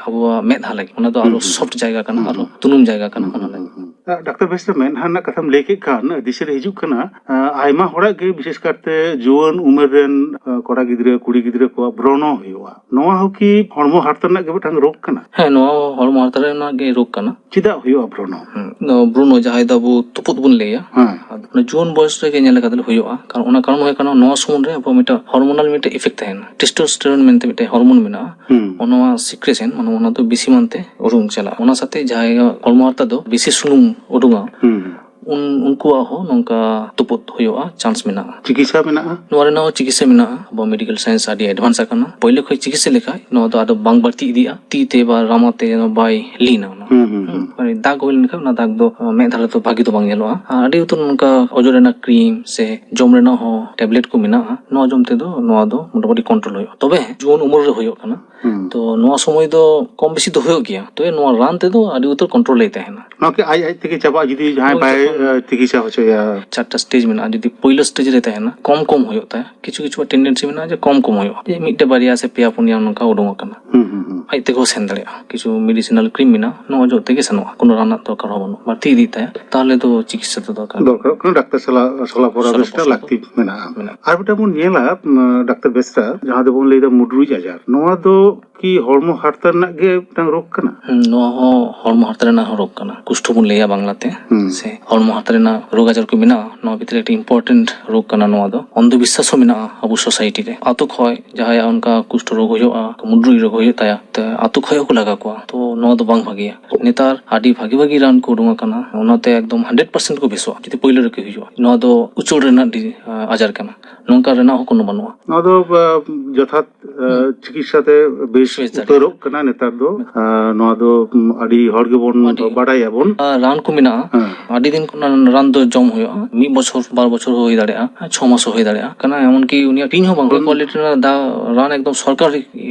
ᱟᱵᱚᱣᱟᱜ ᱢᱮᱫᱦᱟ ᱞᱟᱹᱜᱤᱫ, ᱚᱱᱟ ᱫᱚ ᱟᱨᱚ ᱦᱩᱸ, ᱦᱩᱸ᱾ ᱥᱚᱯᱷᱴ ᱡᱟᱭᱜᱟ ᱠᱟᱱᱟ, ᱦᱩᱸ, ᱟᱨᱚ ᱦᱩᱸ, ᱦᱩᱸ᱾ ᱛᱩᱱᱩᱢ ᱡᱟᱭᱜᱟ ᱠᱟᱱᱟ, ᱦᱩᱸ, ᱚᱱᱟ ᱦᱩᱸ, ᱞᱟᱹᱜᱤᱫ᱾ ᱦᱩᱸ᱾ ᱰᱟᱠᱛᱟᱨ ᱵᱮᱥ ᱨᱮ ᱢᱮᱫᱦᱟ ᱨᱮᱱᱟᱜ ᱠᱟᱛᱷᱟᱢ ᱞᱟᱹᱭ ᱠᱮᱫ ᱠᱷᱟᱱ, ᱫᱤᱥᱟᱹ ᱨᱮ ᱦᱤᱡᱩᱜ ᱠᱟᱱᱟ, ᱟᱸ, ᱟᱭᱢᱟ ᱦᱚᱲᱟᱜ ᱜᱮ, ᱵᱤᱥᱮᱥ ᱠᱟᱨᱛᱮ ᱡᱩᱣᱟᱹᱱ ᱩᱢᱮᱨ ᱨᱮᱱ, ᱟᱸ, ᱠᱚᱲᱟ ᱜᱤᱫᱽᱨᱟᱹ, ᱠᱩᱲᱤ ᱜᱤᱫᱽᱨᱟᱹ ᱠᱚᱣᱟᱜ ᱵᱨᱚᱱᱚ ᱦᱩᱭᱩᱜᱼᱟ᱾ ᱱᱚᱣᱟ ᱦᱚᱸ ᱠᱤ ᱦᱚᱲᱢᱚ ᱦᱟᱨᱛᱟ ᱨᱮᱱᱟᱜ ᱜᱮ ᱢᱤᱫᱴᱟᱝ ᱨᱳᱜᱽ ᱠᱟᱱᱟ? ᱦᱮᱸ, ᱱᱚᱣᱟ ᱦᱚᱸ ᱦᱚᱲᱢᱚ ᱦᱟᱨᱛᱟ ᱨᱮᱱᱟᱜ ᱜᱮ ᱨᱳᱜᱽ ᱠᱟᱱᱟ᱾ ᱪᱮᱫᱟᱜ ᱦᱩᱭᱩᱜᱼᱟ ᱵᱨᱚᱱᱚ? ᱦᱮᱸ, ᱱᱚᱣᱟ ᱵᱨᱚᱱᱚ ᱡᱟᱦᱟᱸᱭ ᱫᱚ ᱟᱵᱚ ᱛᱩᱯᱩᱫ ᱵᱚᱱ ᱞᱟᱹᱭᱟ, ᱦᱮᱸ᱾ ᱟᱫᱚ ᱚᱱᱟ ᱡᱩᱣᱟᱹᱱ ᱵᱚᱭᱮᱥ ᱨᱮᱜᱮ ᱧᱮᱞ ᱟᱠᱟᱫ ᱦᱩᱭᱩᱜᱼᱟ᱾ ᱠᱟᱨᱚᱱ ᱚᱱᱟ ᱠᱟᱨᱚᱱ ᱦᱩᱭᱩᱜ ᱠᱟᱱᱟ, ᱱᱚᱣᱟ ᱥᱚᱢᱚᱭ ᱨᱮ ᱟᱵᱚ ᱢᱤᱫᱴᱟᱝ ᱦᱚᱨᱢᱳᱱᱟᱞ ᱢᱤᱫᱴᱟᱝ ᱤᱯᱷᱮᱠᱴ ᱛᱟᱦᱮᱱᱟ, ᱴᱮᱥᱴᱳᱥᱴᱮᱨᱚᱱ ᱢᱮᱱᱛᱮ ᱢᱤᱫᱴᱟᱝ ᱦᱚᱨᱢᱳᱱ ᱢᱮᱱᱟᱜᱼᱟ᱾ ᱦᱩᱸ᱾ ᱚᱱᱟ ᱥᱤᱠᱨᱮᱥᱚᱱ, ᱢᱟᱱᱮ ᱚᱱᱟ ᱫᱚ ᱵᱮᱥᱤ ᱢᱟᱱᱛᱮ ᱩᱰᱩᱝ ᱪᱟᱞᱟᱜᱼᱟ᱾ ᱚᱱᱟ ᱥᱟᱛᱮ ᱡᱟᱦᱟᱸᱭ ᱦᱚᱲᱢᱚ ᱦᱟᱨᱛᱟ ᱫᱚ ᱵᱮᱥᱤ ᱥᱩᱱᱩᱢ ᱩᱰᱩᱝᱟ, ᱦᱩᱸ᱾ ᱩᱱ-, ᱩᱱᱠᱩᱣᱟᱜ ᱦᱚᱸ ᱱᱚᱝᱠᱟ ᱛᱩᱯᱩᱫ ᱦᱩᱭᱩᱜᱼᱟ, ᱪᱟᱱᱥ ᱢᱮᱱᱟᱜᱼᱟ᱾ ᱪᱤᱠᱤᱛᱥᱟ ᱢᱮᱱᱟᱜᱼᱟ? ᱱᱚᱣᱟ ᱨᱮᱱᱟᱜ ᱦᱚᱸ ᱪᱤᱠᱤᱛᱥᱟ ᱢᱮᱱᱟᱜᱼᱟ᱾ ᱟᱵᱚ ᱢᱮᱰᱤᱠᱮᱞ ᱥᱟᱭᱮᱱᱥ ᱟᱹᱰᱤ ᱮᱰᱵᱷᱟᱱᱥ ᱟᱠᱟᱱᱟ᱾ ᱯᱳᱭᱞᱳ ᱠᱷᱚᱱ ᱪᱤᱠᱤᱛᱥᱟ ᱞᱮᱠᱷᱟᱡ ᱱᱚᱣᱟ ᱫᱚ ᱟᱫᱚ ᱵᱟᱝ ᱵᱟᱹᱲᱛᱤ ᱤᱫᱤᱜᱼᱟ, ᱛᱤ ᱛᱮ ᱵᱟ ᱨᱟᱢᱟ ᱛᱮ ᱵᱟᱭ ᱞᱤᱱᱟ ᱚᱱᱟ᱾ ᱦᱩᱸ, ᱦᱩᱸ, ᱦᱩᱸ᱾ ᱦᱩᱸ, ᱢᱟᱱᱮ ᱫᱟᱜ ᱦᱩᱭ ᱞᱮᱱᱠᱷᱟᱱ ᱚᱱᱟ ᱫᱟᱜ ᱫᱚ, ᱟᱸ, ᱢᱮᱫ ᱫᱷᱟᱨᱮ ᱫᱚ ᱵᱷᱟᱜᱤ ᱫᱚ ᱵᱟᱝ ᱧᱮᱞᱚᱜᱼᱟ᱾ ᱟᱨ ᱟᱹᱰᱤ ᱩᱛᱟᱹᱨ ᱱᱚᱝᱠᱟ ᱚᱡᱚᱜ ᱨᱮᱱᱟᱜ ᱠᱨᱤᱢ ᱥᱮ ᱡᱚᱢ ᱨᱮᱱᱟᱜ ᱦᱚᱸ ᱴᱮᱵᱞᱮᱴ ᱠᱚ ᱢᱮᱱᱟᱜᱼᱟ, ᱱᱚᱣᱟ ᱡᱚᱢ ᱛᱮᱫᱚ ᱱᱚᱣᱟ ᱫᱚ ᱢᱚᱴᱟᱢᱩᱴᱤ ᱠᱚᱱᱴᱨᱳᱞ ᱦᱩᱭᱩᱜᱼᱟ᱾ ᱛᱚᱵᱮ ᱦᱮᱸ, ᱡᱩᱣᱟᱹᱱ ᱩᱢᱮᱨ ᱨᱮ ᱦᱩᱭᱩᱜ ᱠᱟᱱᱟ, ᱦᱩᱸ᱾ ᱛᱚ ᱱᱚᱣᱟ ᱥᱚᱢᱚᱭ ᱫᱚ ᱠᱚᱢ ᱵᱮᱥᱤ ᱫᱚ ᱦᱩᱭᱩᱜ ᱜᱮᱭᱟ, ᱛᱚᱵᱮ ᱱᱚᱣᱟ ᱨᱟᱱ ᱛᱮᱫᱚ ᱟᱹᱰᱤ ᱩᱛᱟᱹᱨ ᱠᱚᱱᱴᱨᱳᱞ ᱞᱮ ᱛᱟᱦᱮᱱᱟ᱾ ᱱᱚᱣᱟ ᱠᱤ ᱟᱡ ᱟᱡ ᱛᱮᱜᱮ ᱪᱟᱵᱟᱜᱼᱟ ᱡᱩᱫᱤ ᱡᱟᱦᱟᱸᱭ ᱦᱳᱭ, ᱵᱟᱭ, ᱡᱚᱠᱷᱚᱱ ᱮ, ᱪᱤᱠᱤᱛᱥᱟ ᱦᱚᱪᱚᱭᱟ? ᱪᱟᱨᱴᱟ ᱥᱴᱮᱡᱽ ᱢᱮᱱᱟᱜᱼᱟ᱾ ᱡᱩᱫᱤ ᱯᱳᱭᱞᱳ ᱥᱴᱮᱡᱽ ᱨᱮ ᱛᱟᱦᱮᱱᱟ, ᱠᱚᱢ ᱠᱚᱢ ᱦᱩᱭᱩᱜ ᱛᱟᱭᱟ, ᱠᱤᱪᱷᱩ ᱠᱤᱪᱷᱩ ᱴᱮᱱᱰᱮᱱᱥᱤ ᱢᱮᱱᱟᱜᱼᱟ ᱡᱮ ᱠᱚᱢ ᱠᱚᱢ ᱦᱩᱭᱩᱜᱼᱟ, ᱡᱮ ᱢᱤᱫᱴᱮᱡ ᱵᱟᱨᱭᱟ ᱥᱮ ᱯᱮᱭᱟ ᱯᱩᱱᱭᱟ ᱱᱚᱝᱠᱟ ᱩᱰᱩᱝ ᱟᱠᱟᱱᱟ᱾ ᱦᱩᱸ, ᱦᱩᱸ, ᱦᱩᱸ᱾ ᱟᱡ ᱛᱮᱜᱮ ᱥᱮᱱ ᱫᱟᱲᱮᱭᱟᱜᱼᱟ᱾ ᱠᱤᱪᱷᱩ ᱢᱮᱰᱤᱥᱤᱱᱟᱞ ᱠᱨᱤᱢ ᱢᱮᱱᱟᱜᱼᱟ, ᱱᱚᱣᱟ ᱚᱡᱚᱜ ᱛᱮᱜᱮ ᱥᱮᱱᱚᱜᱼᱟ, ᱠᱳᱱᱳ ᱨᱟᱱᱟᱜ ᱫᱚᱨᱠᱟᱨ ᱦᱚᱸ ᱵᱟᱹᱱᱩᱜ, ᱵᱟᱹᱲᱛᱤ ᱤᱫᱤᱜ ᱛᱟᱭᱟ, ᱛᱟᱦᱚᱞᱮ ᱫᱚ ᱪᱤᱠᱤᱛᱥᱟ ᱫᱚ ᱫᱚᱨᱠᱟᱨ᱾ ᱫᱚᱨᱠᱟᱨᱚᱜ ᱠᱟᱱᱟ, ᱰᱟᱠᱛᱟᱨ ᱥᱟᱞᱟᱜ ᱥᱚᱞᱟ ᱯᱚᱨᱟᱢᱮᱥ ᱥᱚᱞᱟ ᱨᱮᱱᱟᱜ ᱯᱚᱨᱟᱢᱮᱥ ᱞᱟᱹᱠᱛᱤ ᱢᱮᱱᱟᱜᱼᱟ᱾ ᱢᱮᱱᱟᱜᱼᱟ᱾ ᱟᱨ ᱢᱤᱫᱴᱟᱝ ᱵᱚᱱ ᱧᱮᱞᱟ, ᱩᱢ, ᱰᱟᱠᱛᱟᱨ ᱵᱮᱥᱨᱟ, ᱡᱟᱦᱟᱸ ᱫᱚᱵᱚᱱ ᱞᱟᱹᱭᱫᱟ ᱢᱩᱰᱨᱩᱡ ᱟᱡᱟᱨ, ᱱᱚᱣᱟ ᱫᱚ ᱠᱤ ᱦᱚᱲᱢᱚ ᱦᱟᱨᱛᱟ ᱨᱮᱱᱟᱜ ᱜᱮ ᱢᱤᱫᱴᱟᱝ ᱨᱳᱜᱽ ᱠᱟᱱᱟ? ᱦᱩᱸ, ᱱᱚᱣᱟ ᱦᱚᱸ ᱦᱚᱲᱢᱚ ᱦᱟᱨᱛᱟ ᱨᱮᱱᱟᱜ ᱦᱚᱸ ᱨᱳᱜᱽ ᱠᱟᱱᱟ, ᱠᱩᱥᱴᱷᱚ ᱵᱚᱱ ᱞᱟᱹᱭᱟ ᱵᱟᱝᱞᱟᱛᱮ᱾ ᱦᱩᱸ᱾ ᱥᱮ ᱦᱚᱲᱢᱚ ᱦᱟᱨᱛᱟ ᱨᱮᱱᱟᱜ ᱨᱳᱜᱽ ᱟᱡᱟᱨ ᱠᱚ ᱢᱮᱱᱟᱜᱼᱟ, ᱱᱚᱣᱟ ᱵᱷᱤᱛᱨᱤ ᱨᱮ ᱟᱹᱰᱤ ᱤᱢᱯᱚᱨᱴᱮᱱᱴ ᱨᱳᱜᱽ ᱠᱟᱱᱟ ᱱᱚᱣᱟ ᱫᱚ᱾ ᱚᱱᱫᱷᱚ ᱵᱤᱥᱥᱟᱥ ᱦᱚᱸ ᱢᱮᱱᱟᱜᱼᱟ ᱟᱵᱚ ᱥᱳᱥᱟᱭᱴᱤ ᱨᱮ᱾ ᱟᱛᱳ ᱠᱷᱚᱱ ᱡᱟᱦᱟᱸᱭᱟᱜ ᱚᱱᱠᱟ ᱠᱩᱥᱴᱷᱚ ᱨᱳᱜᱽ ᱦᱩᱭᱩᱜᱼᱟ, ᱢᱩᱰᱨᱩᱡ ᱨᱳᱜᱽ ᱦᱩᱭᱩᱜ ᱛᱟᱭᱟ, ᱛᱚ ᱟᱛᱳ ᱠᱷᱚᱱ ᱦᱚᱸᱠᱚ ᱞᱟᱜᱟ ᱠᱚᱣᱟ, ᱛᱚ ᱱᱚᱣᱟ ᱫᱚ ᱵᱟᱝ ᱵᱷᱟᱜᱮᱭᱟ᱾ ᱱᱮᱛᱟᱨ ᱟᱹᱰᱤ ᱵᱷᱟᱜᱤ ᱵᱷᱟᱜᱤ ᱨᱟᱱ ᱠᱚ ᱩᱰᱩᱝ ᱟᱠᱟᱱᱟ, ᱚᱱᱟᱛᱮ ᱮᱠᱫᱚᱢ ᱦᱟᱱᱰᱨᱮᱰ ᱯᱟᱨᱥᱮᱱᱴ ᱠᱚ ᱵᱮᱥᱚᱜᱼᱟ ᱡᱩᱫᱤ ᱯᱳᱭᱞᱳ ᱨᱮᱠᱚ ᱦᱤᱡᱩᱜᱼᱟ᱾ ᱱᱚᱣᱟ ᱫᱚ ᱩᱪᱟᱹᱲ ᱨᱮᱱᱟᱜ ᱰᱤ-, ᱟᱡᱟᱨ ᱠᱟᱱᱟ, ᱱᱚᱝᱠᱟ ᱨᱮᱱᱟᱜ ᱦᱚᱸ ᱠᱳᱱᱳ ᱵᱟᱹᱱᱩᱜᱼᱟ᱾ ᱱᱚᱣᱟ ᱫᱚ, ᱟ, ᱡᱚᱛᱷᱟᱛ, ᱟ, ᱦᱩᱸ᱾ ᱪᱤᱠᱤᱛᱥᱟ ᱛᱮ ᱵᱮᱥ ᱵᱮᱥ ᱫᱟᱲᱮᱭᱟᱜᱼᱟ᱾ ᱩᱛᱟᱹᱨᱚᱜ ᱠᱟᱱᱟ ᱱᱮᱛᱟᱨ ᱫᱚ᱾ ᱦᱩᱸ᱾ ᱟ, ᱱᱚᱣᱟ ᱫᱚ, ᱩᱢ, ᱟᱹᱰᱤ ᱦᱚᱲ ᱜᱮᱵᱚᱱ ᱟᱹᱰᱤ ᱵᱟᱰᱟᱭᱟᱵᱚᱱ᱾ ᱟᱨ ᱨᱟᱱ ᱠᱚ ᱢᱮᱱᱟᱜᱼᱟ, ᱦᱮᱸ᱾ ᱟᱹᱰᱤ ᱫᱤᱱ ᱠᱷᱚᱱ ᱨᱟᱱ ᱫᱚ ᱡᱚᱢ ᱦᱩᱭᱩᱜᱼᱟ, ᱢᱤᱫ ᱵᱚᱪᱷᱚᱨ, ᱵᱟᱨ ᱵᱚᱪᱷᱚᱨ ᱦᱚᱸ ᱦᱩᱭ ᱫᱟᱲᱮᱭᱟᱜᱼᱟ, ᱪᱷᱚ ᱢᱟᱥ ᱦᱚᱸ ᱦᱩᱭ ᱫᱟᱲᱮᱭᱟᱜᱼᱟ᱾ ᱠᱟᱱᱟ ᱮᱢᱚᱱᱠᱤ ᱩᱱᱤᱭᱟᱜ ᱠᱤᱨᱤᱧ ᱦᱚᱸ ᱵᱟᱝ ᱦᱩᱭᱩᱜᱼᱟ᱾ ᱦᱩᱸ᱾ ᱠᱳᱣᱟᱞᱤᱴᱤ ᱨᱮᱱᱟᱜ ᱫᱟ-, ᱨᱟᱱ ᱮᱠᱫᱚᱢ ᱥᱚᱨᱠᱟᱨᱤ,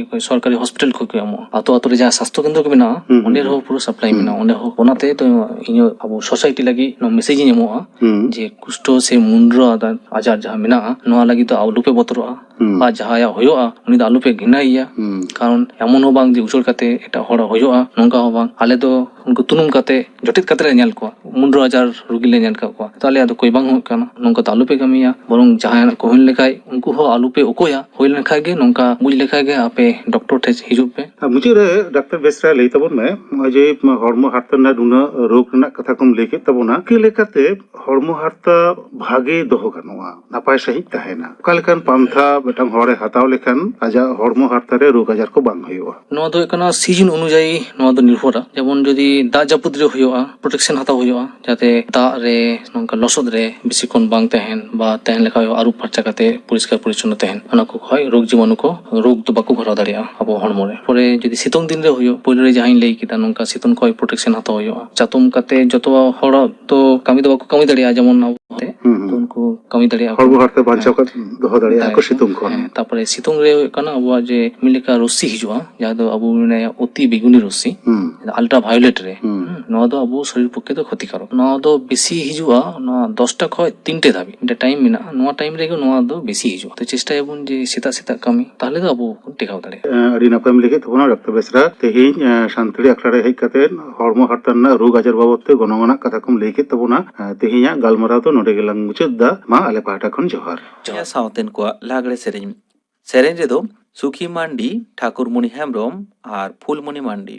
ᱥᱚᱨᱠᱟᱨᱤ ᱦᱚᱥᱯᱤᱴᱟᱞ ᱠᱷᱚᱱ ᱠᱚ ᱮᱢᱚᱜᱼᱟ᱾ ᱦᱩᱸ, ᱚᱸᱰᱮ ᱦᱩᱸ, ᱨᱮᱦᱚᱸ ᱯᱩᱨᱟᱹ ᱥᱟᱯᱞᱟᱭ ᱦᱩᱸ᱾ ᱢᱮᱱᱟᱜᱼᱟ, ᱚᱸᱰᱮ ᱦᱚᱸ᱾ ᱚᱱᱟᱛᱮ ᱛᱚ ᱤᱧᱟᱹᱜ ᱟᱵᱚ ᱥᱳᱥᱟᱭᱴᱤ ᱞᱟᱹᱜᱤᱫ ᱱᱚᱣᱟ ᱢᱮᱥᱮᱡᱽ ᱤᱧ ᱮᱢᱚᱜᱼᱟ ᱦᱩᱸ᱾ ᱡᱮ ᱠᱩᱥᱴᱷᱚ ᱥᱮ ᱢᱩᱱᱰᱨᱟ ᱟᱡᱟᱨ ᱡᱟᱦᱟᱸ ᱢᱮᱱᱟᱜᱼᱟ, ᱱᱚᱣᱟ ᱞᱟᱹᱜᱤᱫ ᱫᱚ ᱟᱞᱚᱯᱮ ᱵᱚᱛᱚᱨᱚᱜᱼᱟ᱾ ᱦᱩᱸ᱾ ᱟᱨ ᱡᱟᱦᱟᱸᱭᱟᱜ ᱦᱩᱭᱩᱜᱼᱟ, ᱩᱱᱤ ᱫᱚ ᱟᱞᱚᱯᱮ ᱜᱷᱤᱱᱟᱹᱭᱮᱭᱟ᱾ ᱦᱩᱸ᱾ ᱠᱟᱨᱚᱱ ᱮᱢᱚᱱ ᱦᱚᱸ ᱵᱟᱝ ᱡᱮ ᱩᱪᱟᱹᱲ ᱠᱟᱛᱮ ᱮᱴᱟᱜ ᱦᱚᱲᱟᱜ ᱦᱩᱭᱩᱜᱼᱟ, ᱱᱚᱝᱠᱟ ᱦᱚᱸ ᱵᱟᱝ᱾ ᱟᱞᱮ ᱫᱚ ᱩᱱᱠᱩ ᱛᱩᱱᱩᱢ ᱠᱟᱛᱮ, ᱡᱚᱴᱮᱫ ᱠᱟᱛᱮ ᱞᱮ ᱧᱮᱞ ᱠᱚᱣᱟ᱾ ᱢᱩᱱᱰᱨᱟ ᱟᱡᱟᱨ ᱨᱩᱜᱤ ᱞᱮ ᱧᱮᱞ ᱠᱟᱜ ᱠᱚᱣᱟ᱾ ᱛᱚ ᱟᱞᱮᱭᱟᱜ ᱫᱚ ᱠᱳᱭ ᱵᱟᱝ ᱦᱩᱭᱩᱜ ᱠᱟᱱᱟ᱾ ᱱᱚᱝᱠᱟ ᱫᱚ ᱟᱞᱚᱯᱮ ᱠᱟᱹᱢᱤᱭᱟ, ᱵᱚᱨᱚᱝ ᱡᱟᱦᱟᱸᱭᱟᱜ ᱠᱚ ᱦᱩᱭ ᱞᱮᱱᱠᱷᱟᱡ ᱩᱱᱠᱩ ᱦᱚᱸ ᱟᱞᱚᱯᱮ ᱚᱠᱚᱭᱟ᱾ ᱦᱩᱭ ᱞᱮᱱᱠᱷᱟᱡ ᱜᱮ, ᱱᱚᱝᱠᱟ ᱵᱩᱡᱽ ᱞᱮᱠᱷᱟᱡ ᱜᱮ ᱟᱯᱮ ᱰᱚᱠᱴᱚᱨ ᱴᱷᱮᱡ ᱦᱤᱡᱩᱜ ᱯᱮ᱾ ᱟᱨ ᱢᱩᱪᱟᱹᱫ ᱨᱮ ᱰᱟᱠᱛᱟᱨ ᱵᱮᱥᱨᱟ ᱞᱟᱹᱭ ᱛᱟᱵᱚᱱ ᱢᱮ, ᱱᱚᱜᱼᱚᱭ ᱡᱮ ᱦᱚᱲᱢᱚ ᱦᱟᱨᱛᱟ ᱨᱮᱱᱟᱜ ᱱᱩᱱᱟᱹᱜ ᱨᱳᱜᱽ ᱨᱮᱱᱟᱜ ᱠᱟᱛᱷᱟ ᱠᱚᱢ ᱞᱟᱹᱭ ᱠᱮᱫ ᱛᱟᱵᱚᱱᱟ, ᱪᱤᱠᱟᱹ ᱞᱮᱠᱟᱛᱮ ᱦᱚᱲᱢᱚ ᱦᱟᱨᱛᱟ ᱵᱷᱟᱜᱮ ᱫᱚᱦᱚ ᱜᱟᱱᱚᱜᱼᱟ, ᱱᱟᱯᱟᱭ ᱥᱟᱺᱦᱤᱡ ᱛᱟᱦᱮᱱᱟ? ᱚᱠᱟ ᱞᱮᱠᱟᱱ ᱯᱟᱱᱛᱷᱟ ᱢᱤᱫᱴᱟᱝ ᱦᱚᱲᱮ ᱦᱟᱛᱟᱣ ᱞᱮᱠᱷᱟᱱ ᱟᱡᱟᱜ ᱦᱚᱲᱢᱚ ᱦᱟᱨᱛᱟ ᱨᱮ ᱨᱳᱜᱽ ᱟᱡᱟᱨ ᱠᱚ ᱵᱟᱝ ᱦᱩᱭᱩᱜᱼᱟ? ᱱᱚᱣᱟ ᱫᱚ ᱦᱩᱭᱩᱜ ᱠᱟᱱᱟ ᱥᱤᱡᱤᱱ ᱚᱱᱩᱡᱟᱭᱤ ᱱᱚᱣᱟ ᱫᱚ ᱱᱤᱨᱵᱷᱚᱨᱟ᱾ ᱡᱮᱢᱚᱱ ᱡᱩᱫᱤ ᱫᱟᱜ ᱡᱟᱹᱯᱩᱫ ᱨᱮ ᱦᱩᱭᱩᱜᱼᱟ, ᱯᱨᱚᱴᱮᱠᱥᱚᱱ ᱦᱟᱛᱟᱣ ᱦᱩᱭᱩᱜᱼᱟ, ᱡᱟᱛᱮ ᱫᱟᱜ ᱨᱮ ᱱᱚᱝᱠᱟ ᱞᱚᱥᱚᱫ ᱨᱮ ᱵᱮᱥᱤ ᱠᱷᱚᱱ ᱵᱟᱝ ᱛᱟᱦᱮᱱ, ᱵᱟ ᱛᱟᱦᱮᱱ ᱞᱮᱠᱷᱟᱡ ᱦᱚᱸ ᱟᱹᱨᱩᱵ ᱯᱷᱟᱨᱪᱟ ᱠᱟᱛᱮ ᱯᱚᱨᱤᱥᱠᱟᱨ ᱯᱚᱨᱤᱪᱷᱚᱱᱱᱚ ᱛᱟᱦᱮᱱ, ᱚᱱᱟ ᱠᱚ ᱠᱷᱚᱡ ᱨᱳᱜᱽ ᱡᱤᱵᱟᱱᱩ ᱠᱚ, ᱨᱳᱜᱽ ᱫᱚ ᱵᱟᱠᱚ ᱵᱷᱚᱨᱟᱣ ᱫᱟᱲᱮᱭᱟᱜᱼᱟ ᱟᱵᱚ ᱦᱚᱲᱢᱚ ᱨᱮ᱾ ᱯᱚᱨᱮ ᱡᱩᱫᱤ ᱥᱤᱛᱩᱝ ᱫᱤᱱ ᱨᱮ ᱦᱩᱭᱩᱜ, ᱯᱳᱭᱞᱳ ᱨᱮ ᱡᱟᱦᱟᱸᱧ ᱞᱟᱹᱭ ᱠᱮᱫᱟ, ᱱᱚᱝᱠᱟ ᱥᱤᱛᱩᱝ ᱠᱷᱚᱡ ᱯᱨᱚᱴᱮᱠᱥᱚᱱ ᱦᱟᱛᱟᱣ ᱦᱩᱭᱩᱜᱼᱟ᱾ ᱪᱟᱛᱚᱢ ᱠᱟᱛᱮ ᱡᱚᱛᱚ ᱦᱚᱲ ᱛᱚ ᱠᱟᱹᱢᱤ ᱫᱚ ᱵᱟᱠᱚ ᱠᱟᱹᱢᱤ ᱫᱟᱲᱮᱭᱟᱜᱼᱟ, ᱡᱮᱢᱚᱱ ᱟᱵᱚ ᱛᱮ᱾ ᱦᱩᱸ, ᱦᱩᱸ᱾ ᱛᱚ ᱩᱱᱠᱩ ᱠᱟᱹᱢᱤ ᱫᱟᱲᱮᱭᱟᱜᱼᱟ ᱠᱚ᱾ ᱦᱚᱲᱢᱚ ᱦᱟᱨᱛᱟ ᱵᱟᱧᱪᱟᱣ ᱠᱟᱛᱮ ᱫᱚᱦᱚ ᱫᱟᱲᱮᱭᱟᱜᱼᱟ ᱠᱚ ᱥᱤᱛᱩᱝ ᱠᱷᱚᱱ᱾ ᱦᱮᱸ, ᱛᱟᱯᱚᱨᱮ ᱥᱤᱛᱩᱝ ᱨᱮ ᱦᱩᱭᱩᱜ ᱠᱟᱱᱟ ᱟᱵᱚᱣᱟᱜ ᱡᱮ ᱢᱤᱫ ᱞᱮᱠᱟ ᱨᱚᱥᱥᱤ ᱦᱤᱡᱩᱜᱼᱟ, ᱡᱟᱦᱟᱸ ᱫᱚ ᱟᱵᱚ ᱢᱮᱱᱟᱭᱟ ᱚᱛᱤ ᱵᱮᱜᱩᱱᱤ ᱨᱚᱥᱥᱤ, ᱦᱩᱸ᱾ ᱟᱞᱴᱨᱟ ᱵᱷᱟᱭᱳᱞᱮᱴ ᱨᱮ᱾ ᱦᱩᱸ᱾ ᱦᱩᱸ, ᱱᱚᱣᱟ ᱫᱚ ᱟᱵᱚ ᱥᱚᱨᱤᱨ ᱯᱚᱠᱠᱷᱮ ᱫᱚ ᱠᱷᱚᱛᱤᱠᱟᱨᱚᱠ᱾ ᱱᱚᱣᱟ ᱫᱚ ᱵᱮᱥᱤ ᱦᱤᱡᱩᱜᱼᱟ ᱱᱚᱣᱟ ᱫᱚᱥᱴᱟ ᱠᱷᱚᱱ ᱛᱤᱱᱴᱮ ᱫᱷᱟᱹᱵᱤᱡ, ᱢᱤᱫᱴᱮᱱ ᱴᱟᱭᱤᱢ ᱢᱮᱱᱟᱜᱼᱟ, ᱱᱚᱣᱟ ᱴᱟᱭᱤᱢ ᱨᱮᱜᱮ ᱱᱚᱣᱟ ᱫᱚ ᱵᱮᱥᱤ ᱦᱤᱡᱩᱜᱼᱟ᱾ ᱛᱚ ᱪᱮᱥᱴᱟᱭᱟᱵᱚᱱ ᱡᱮ ᱥᱮᱛᱟᱜ ᱥᱮᱛᱟᱜ ᱠᱟᱹᱢᱤ, ᱛᱟᱦᱚᱞᱮ ᱫᱚ ᱟᱵᱚ ᱵᱚᱱ ᱴᱮᱠᱟᱣ ᱫᱟᱲᱮᱭᱟᱜᱼᱟ᱾ ᱮᱸ, ᱟᱹᱰᱤ ᱱᱟᱯᱟᱭᱮᱢ ᱞᱟᱹᱭ ᱠᱮᱫ ᱛᱟᱵᱚᱱᱟ ᱰᱟᱠᱛᱟᱨ ᱵᱮᱥᱨᱟ᱾ ᱛᱮᱦᱮᱧ, ᱮᱸ, ᱥᱟᱱᱛᱟᱲᱤ ᱟᱠᱷᱲᱟ ᱨᱮ ᱦᱮᱡ ᱠᱟᱛᱮ ᱦᱚᱲᱢᱚ ᱦᱟᱨᱛᱟ ᱨᱮᱱᱟᱜ ᱨᱳᱜᱽ ᱟᱡᱟᱨ ᱵᱟᱵᱚᱫ ᱛᱮ ᱜᱚᱱᱚᱝ ᱟᱱᱟᱜ ᱠᱟᱛᱷᱟ ᱠᱚᱢ ᱞᱟᱹᱭ ᱠᱮᱫ ᱛᱟᱵᱚᱱᱟ᱾ ᱮᱸ, ᱛᱮᱦᱮᱧᱟᱜ ᱜᱟᱞᱢᱟᱨᱟᱣ ᱫᱚ ᱱᱚᱰᱮ ᱜᱮᱞᱟᱝ ᱢᱩᱪᱟᱹᱫ ᱮᱫᱟ᱾ ᱢᱟ ᱟᱞᱮ ᱯᱟᱦᱴᱟ ᱠᱷᱚᱱ ᱡᱚᱦᱟᱨ᱾ ᱡᱚᱦᱟᱨ᱾ ᱥᱟᱶᱛᱮᱱ ᱠᱚᱣᱟᱜ ᱞᱟᱜᱽᱲᱮ ᱥᱮᱨᱮᱧ᱾ ᱥᱮᱨᱮᱧ ᱨᱮᱫᱚ ᱥᱩᱠᱷᱤ ᱢᱟᱱᱰᱤ, ᱴᱷᱟᱠᱩᱨᱢᱚᱱᱤ ᱦᱮᱢᱵᱨᱚᱢ ᱟᱨ ᱯᱷᱩᱞᱢᱚᱱᱤ ᱢᱟᱱᱰᱤ᱾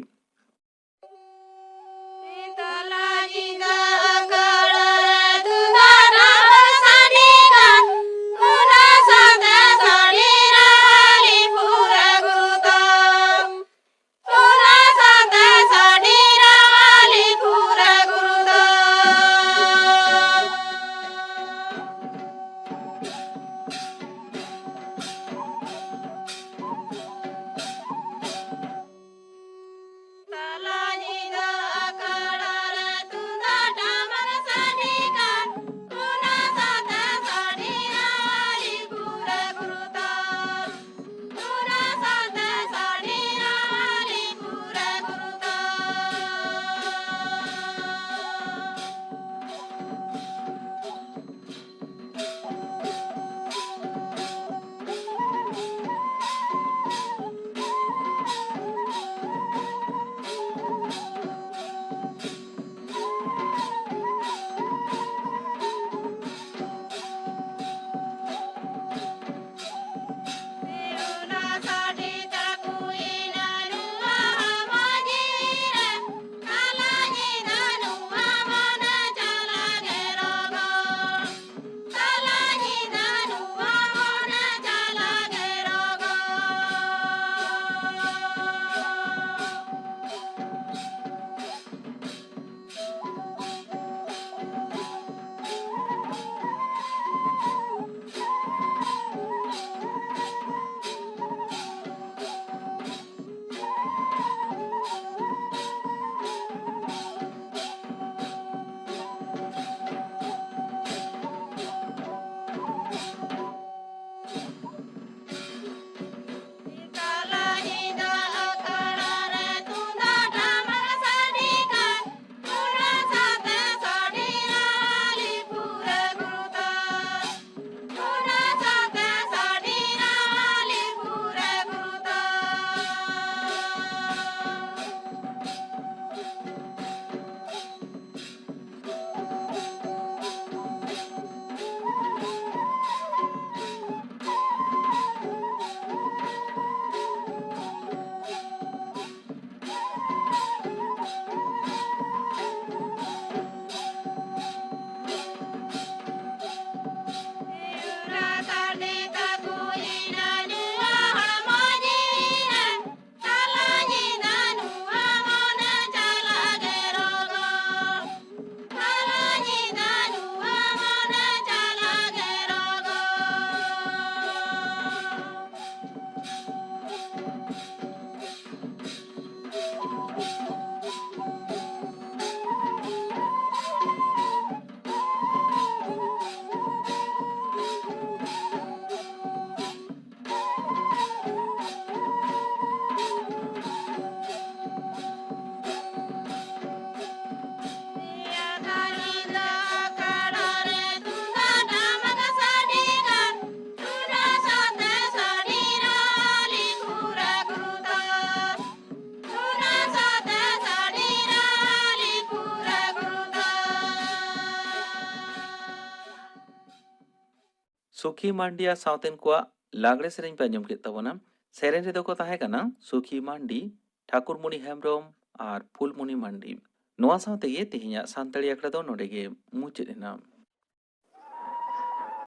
ᱥᱩᱠᱷᱤ ᱢᱟᱱᱰᱤᱭᱟ ᱥᱟᱶᱛᱮᱱ ᱠᱚᱣᱟᱜ ᱞᱟᱜᱽᱲᱮ ᱥᱮᱨᱮᱧ ᱯᱮ ᱟᱸᱡᱚᱢ ᱠᱮᱫ ᱛᱟᱵᱚᱱᱟ᱾ ᱥᱮᱨᱮᱧ ᱨᱮᱫᱚ ᱠᱚ ᱛᱟᱦᱮᱸ ᱠᱟᱱᱟ ᱥᱩᱠᱷᱤ ᱢᱟᱱᱰᱤ, ᱴᱷᱟᱠᱩᱨᱢᱩᱱᱤ ᱦᱮᱢᱵᱨᱚᱢ ᱟᱨ ᱯᱷᱩᱞᱢᱩᱱᱤ ᱢᱟᱱᱰᱤ᱾ ᱱᱚᱣᱟ ᱥᱟᱶ ᱛᱮᱜᱮ ᱛᱮᱦᱮᱧᱟᱜ ᱥᱟᱱᱛᱟᱲᱤ ᱟᱠᱷᱲᱟ ᱫᱚ ᱱᱚᱰᱮ ᱜᱮ ᱢᱩᱪᱟᱹᱫ ᱮᱱᱟ᱾